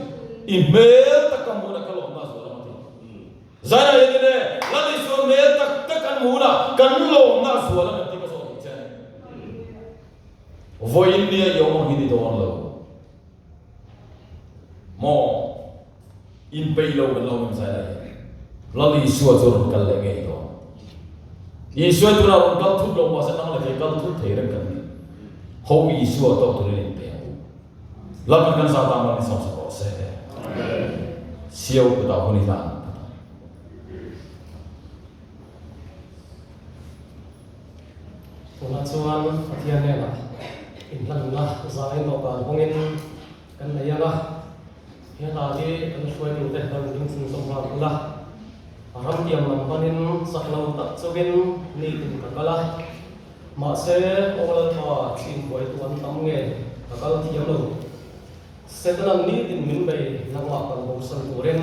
I hmel tak ka hmuhna ka lawmna a zual ang a ti. Zaina hian in e, Lal Isua hmel tak tak an hmuhna kan lawmna a zual ang em tih ka zawh duh che a ni. Vawiin nia i awm ang hi ni dawn lo maw? Inpeih lo kan lo awm em Zaina hian? Lal Isua chu rawn kal leh ngei dawn. Isua tunah rawn kal thut lo mahse nang leh kei kal thut thei reng kan ni. Ho Isua tawk turin inpe ang u. Lalpan kan zah tan ni sawm sak rawh se. Siau kutah hun i hlan. Tunah chuan Pathian hnenah inhlanna zain dawhkan hawngin kan nei ang a. He hla hi kan hruaitute lo in ding chhunzawm nghal ula. Ram tiam lam panin chak lo tak chungin nitin ka kal a. Mahse, aw Lalpa, chin buaitu an tam nge? Ka kal thiam lo. Setana'n nitin min bei nangmah kal bosan turin.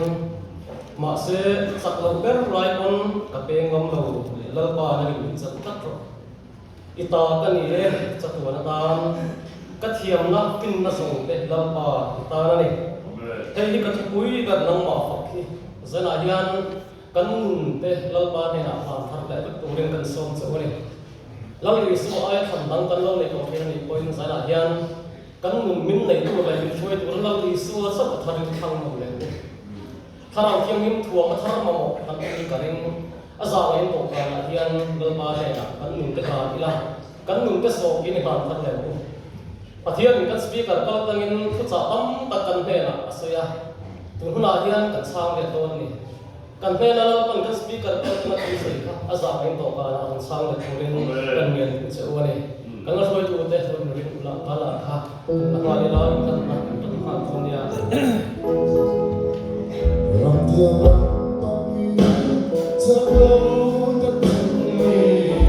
Mahse, chak loh ber lai pawn ka peng ngam lo, Lalpa nangin min chan tlat rawh. I ta ka ni e, chatuan atan. Ka thiamna finna zawng te Lalpa i tan a ni. Hei hi ka thupui ber nangmah fak hi. Zanah hian Kan nun te Lalpa hnenah hlan thar leh vek turin kan sawm che u a ni. Lal Isua aia thlan dang kan lo neih tawh thin a nih pawhin zanah hian kan nun min nei tur leh min hruai tura Lal Isua chauh a tharin thlang nawm leh u. Thlarau Thianghlim thuam a thar mamawh kan awm hi ka ring. A zangaiin dawhkanah hian Lalpa hnenah kan nun te hlan ila, kan nun te sawkin i hlan thar leh u. Pathianin kan Speaker kal tlangin thuchah tam tak kan hnenah a sawi a, tun hunah hian kan chhang let dawn a ni. Kan hnena Lalpan kan Speaker kal tlanga thil sawi kha a zah mai dawhkanah a rawn chhang let turin kan ngen duh che u a ni. Kan la hruaitute lo inring ulh a, la kha kan la nghal ila, kan la kan nghal dawn nia. Ramtiang lam pangin chak lo tak chungin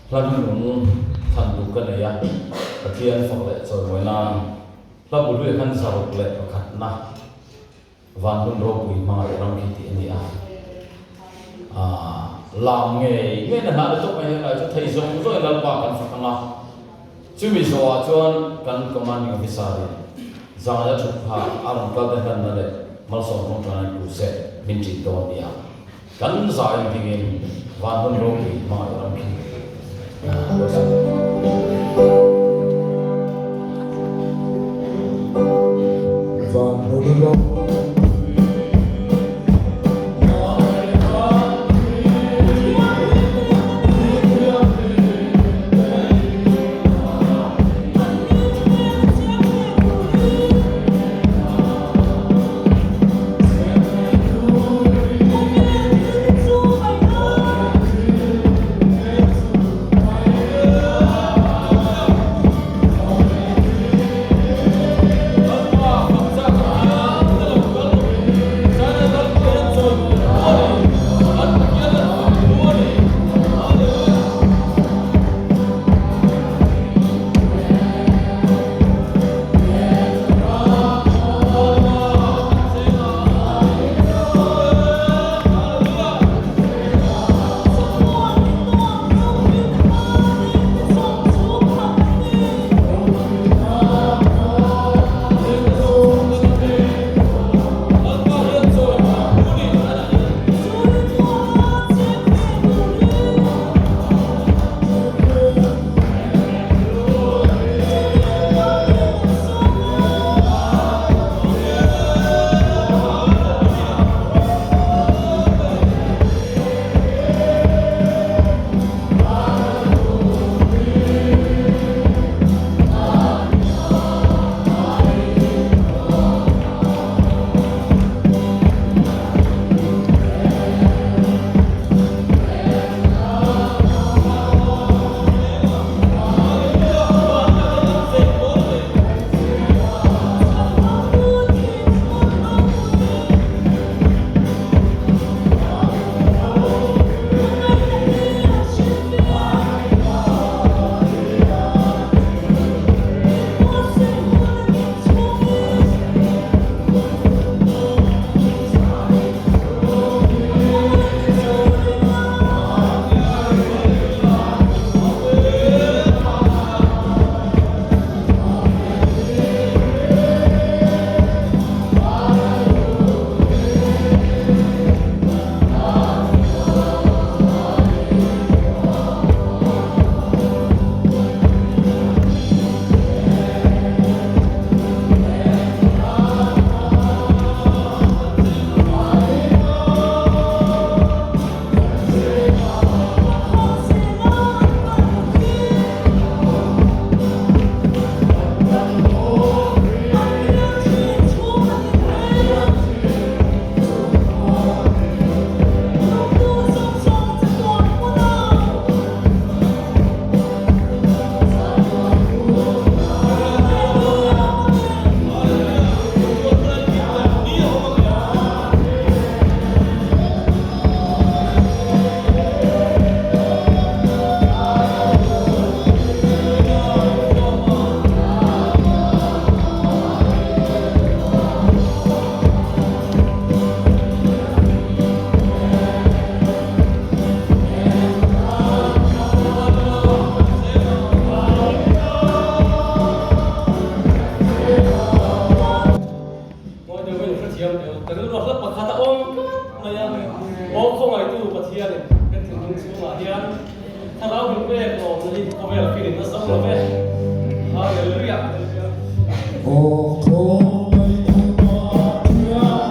Hla hnunung thlan duh ka nei a, Pathian fak leh chawimawi nan hla bu hlui khan 101na van hun ropui hmangaih ram khi tih a ni a. Aaa lam ngei ngei na hla ni tawp mai hian lai chu thei zawng zawngin Lalpa kan fak ang a, chumi zawhah chuan kan commanding officer in zan a thut phah a rawn kal te hlanna leh malsawm tawngtaina in pu se min ṭin dawn nia. Kan zai dingin van hun ropui hmangaih ram khi Van hun ropui hmangaih ram khi Ngawi deuh in hrethiam teh u, ka rilru a hla pakhat a awm tlat mai a, aw khawngaitu Pathianin kan thinlung chhungah hian thlarau min pek lawmna hi khawvel finin a zo lo ve. Hallelujah! Aw khawngaitu Pathianin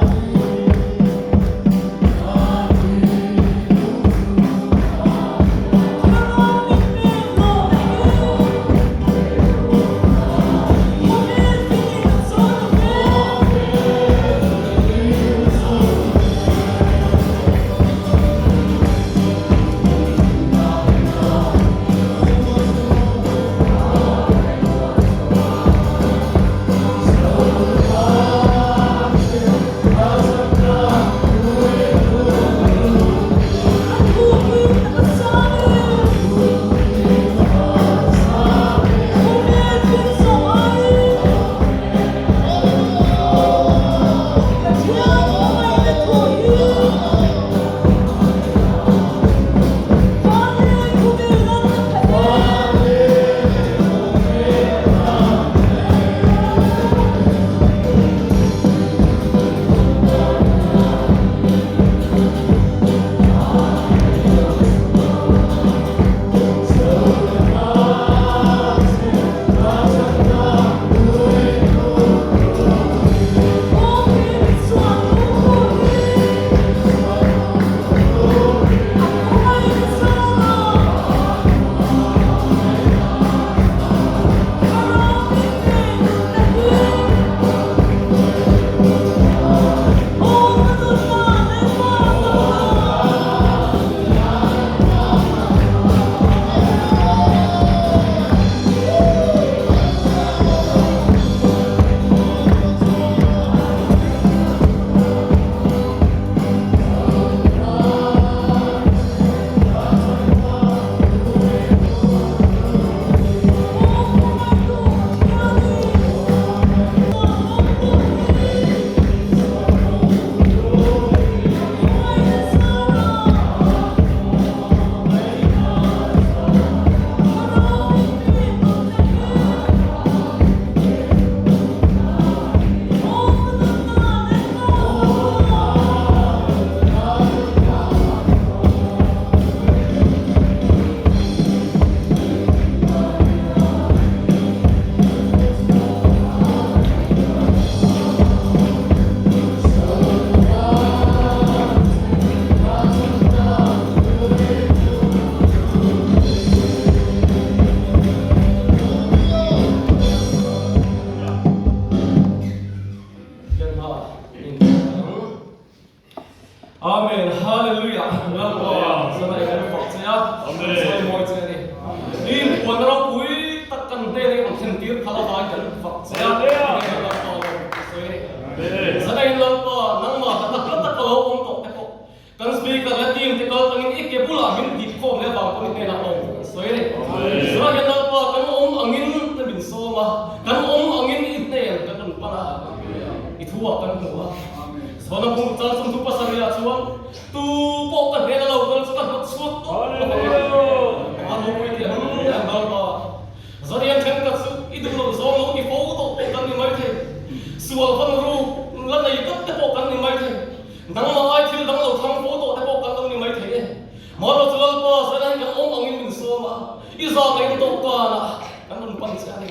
Lalpa zan ah hian kan awm angin min sawm a, i zah ngei dawhkan ah kan rawn pan che a ni.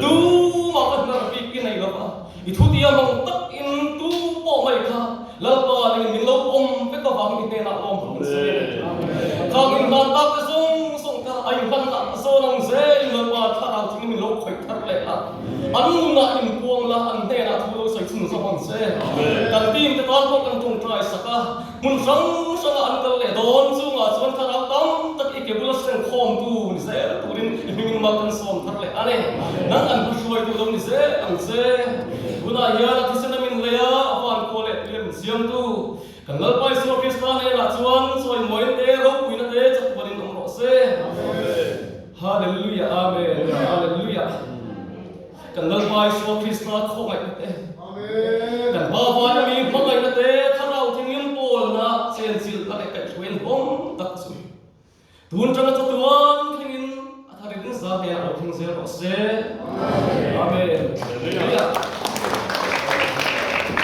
Tumah ka hnar bik i nei lo va, i thutiam ang tak in tu pawh mai kha Lalpa nangin min lo awm vek avangin i hnenah lawm thu kan sawi a ni. Khang inhlan tak te zawng zawng kha a inhlan lah zawn ang zelin Lalpa thlarau thingin min lo khawih thar leh a, an nunah inpuang la, an hnenah thu lo sawi chhun zawk ang che. Kan team te tan pawh kan tawngtai sak a, hmun hrang hrangah an kal leh dawn chungah chuan thlarau tam tak i ke bula hrengkhawmtu ni zel turin i hmingin mal kan sawm thar leh a ni. Nang an hmahruaitu lo ni zel ang che. Tunah hian a thisen a min lei a, a van khua leh tui a min siamtu kan Lalpa Isua Krista hnenah chuan chawimawiin te, ropuina te chatuanin awm rawh se. Hallelujah Amen Hallelujah Kan Lalpa Isua Krista khawngaihna te, kan Pa Vana mi hmangaihna te, Thlarau thinghlim pawlna chenchilhna leh kaihhruaiin hawng tak chu Tun tanga chatuan thlengin a tharin zahne ah lo thleng zel rawh se. Amen. Hallelujah.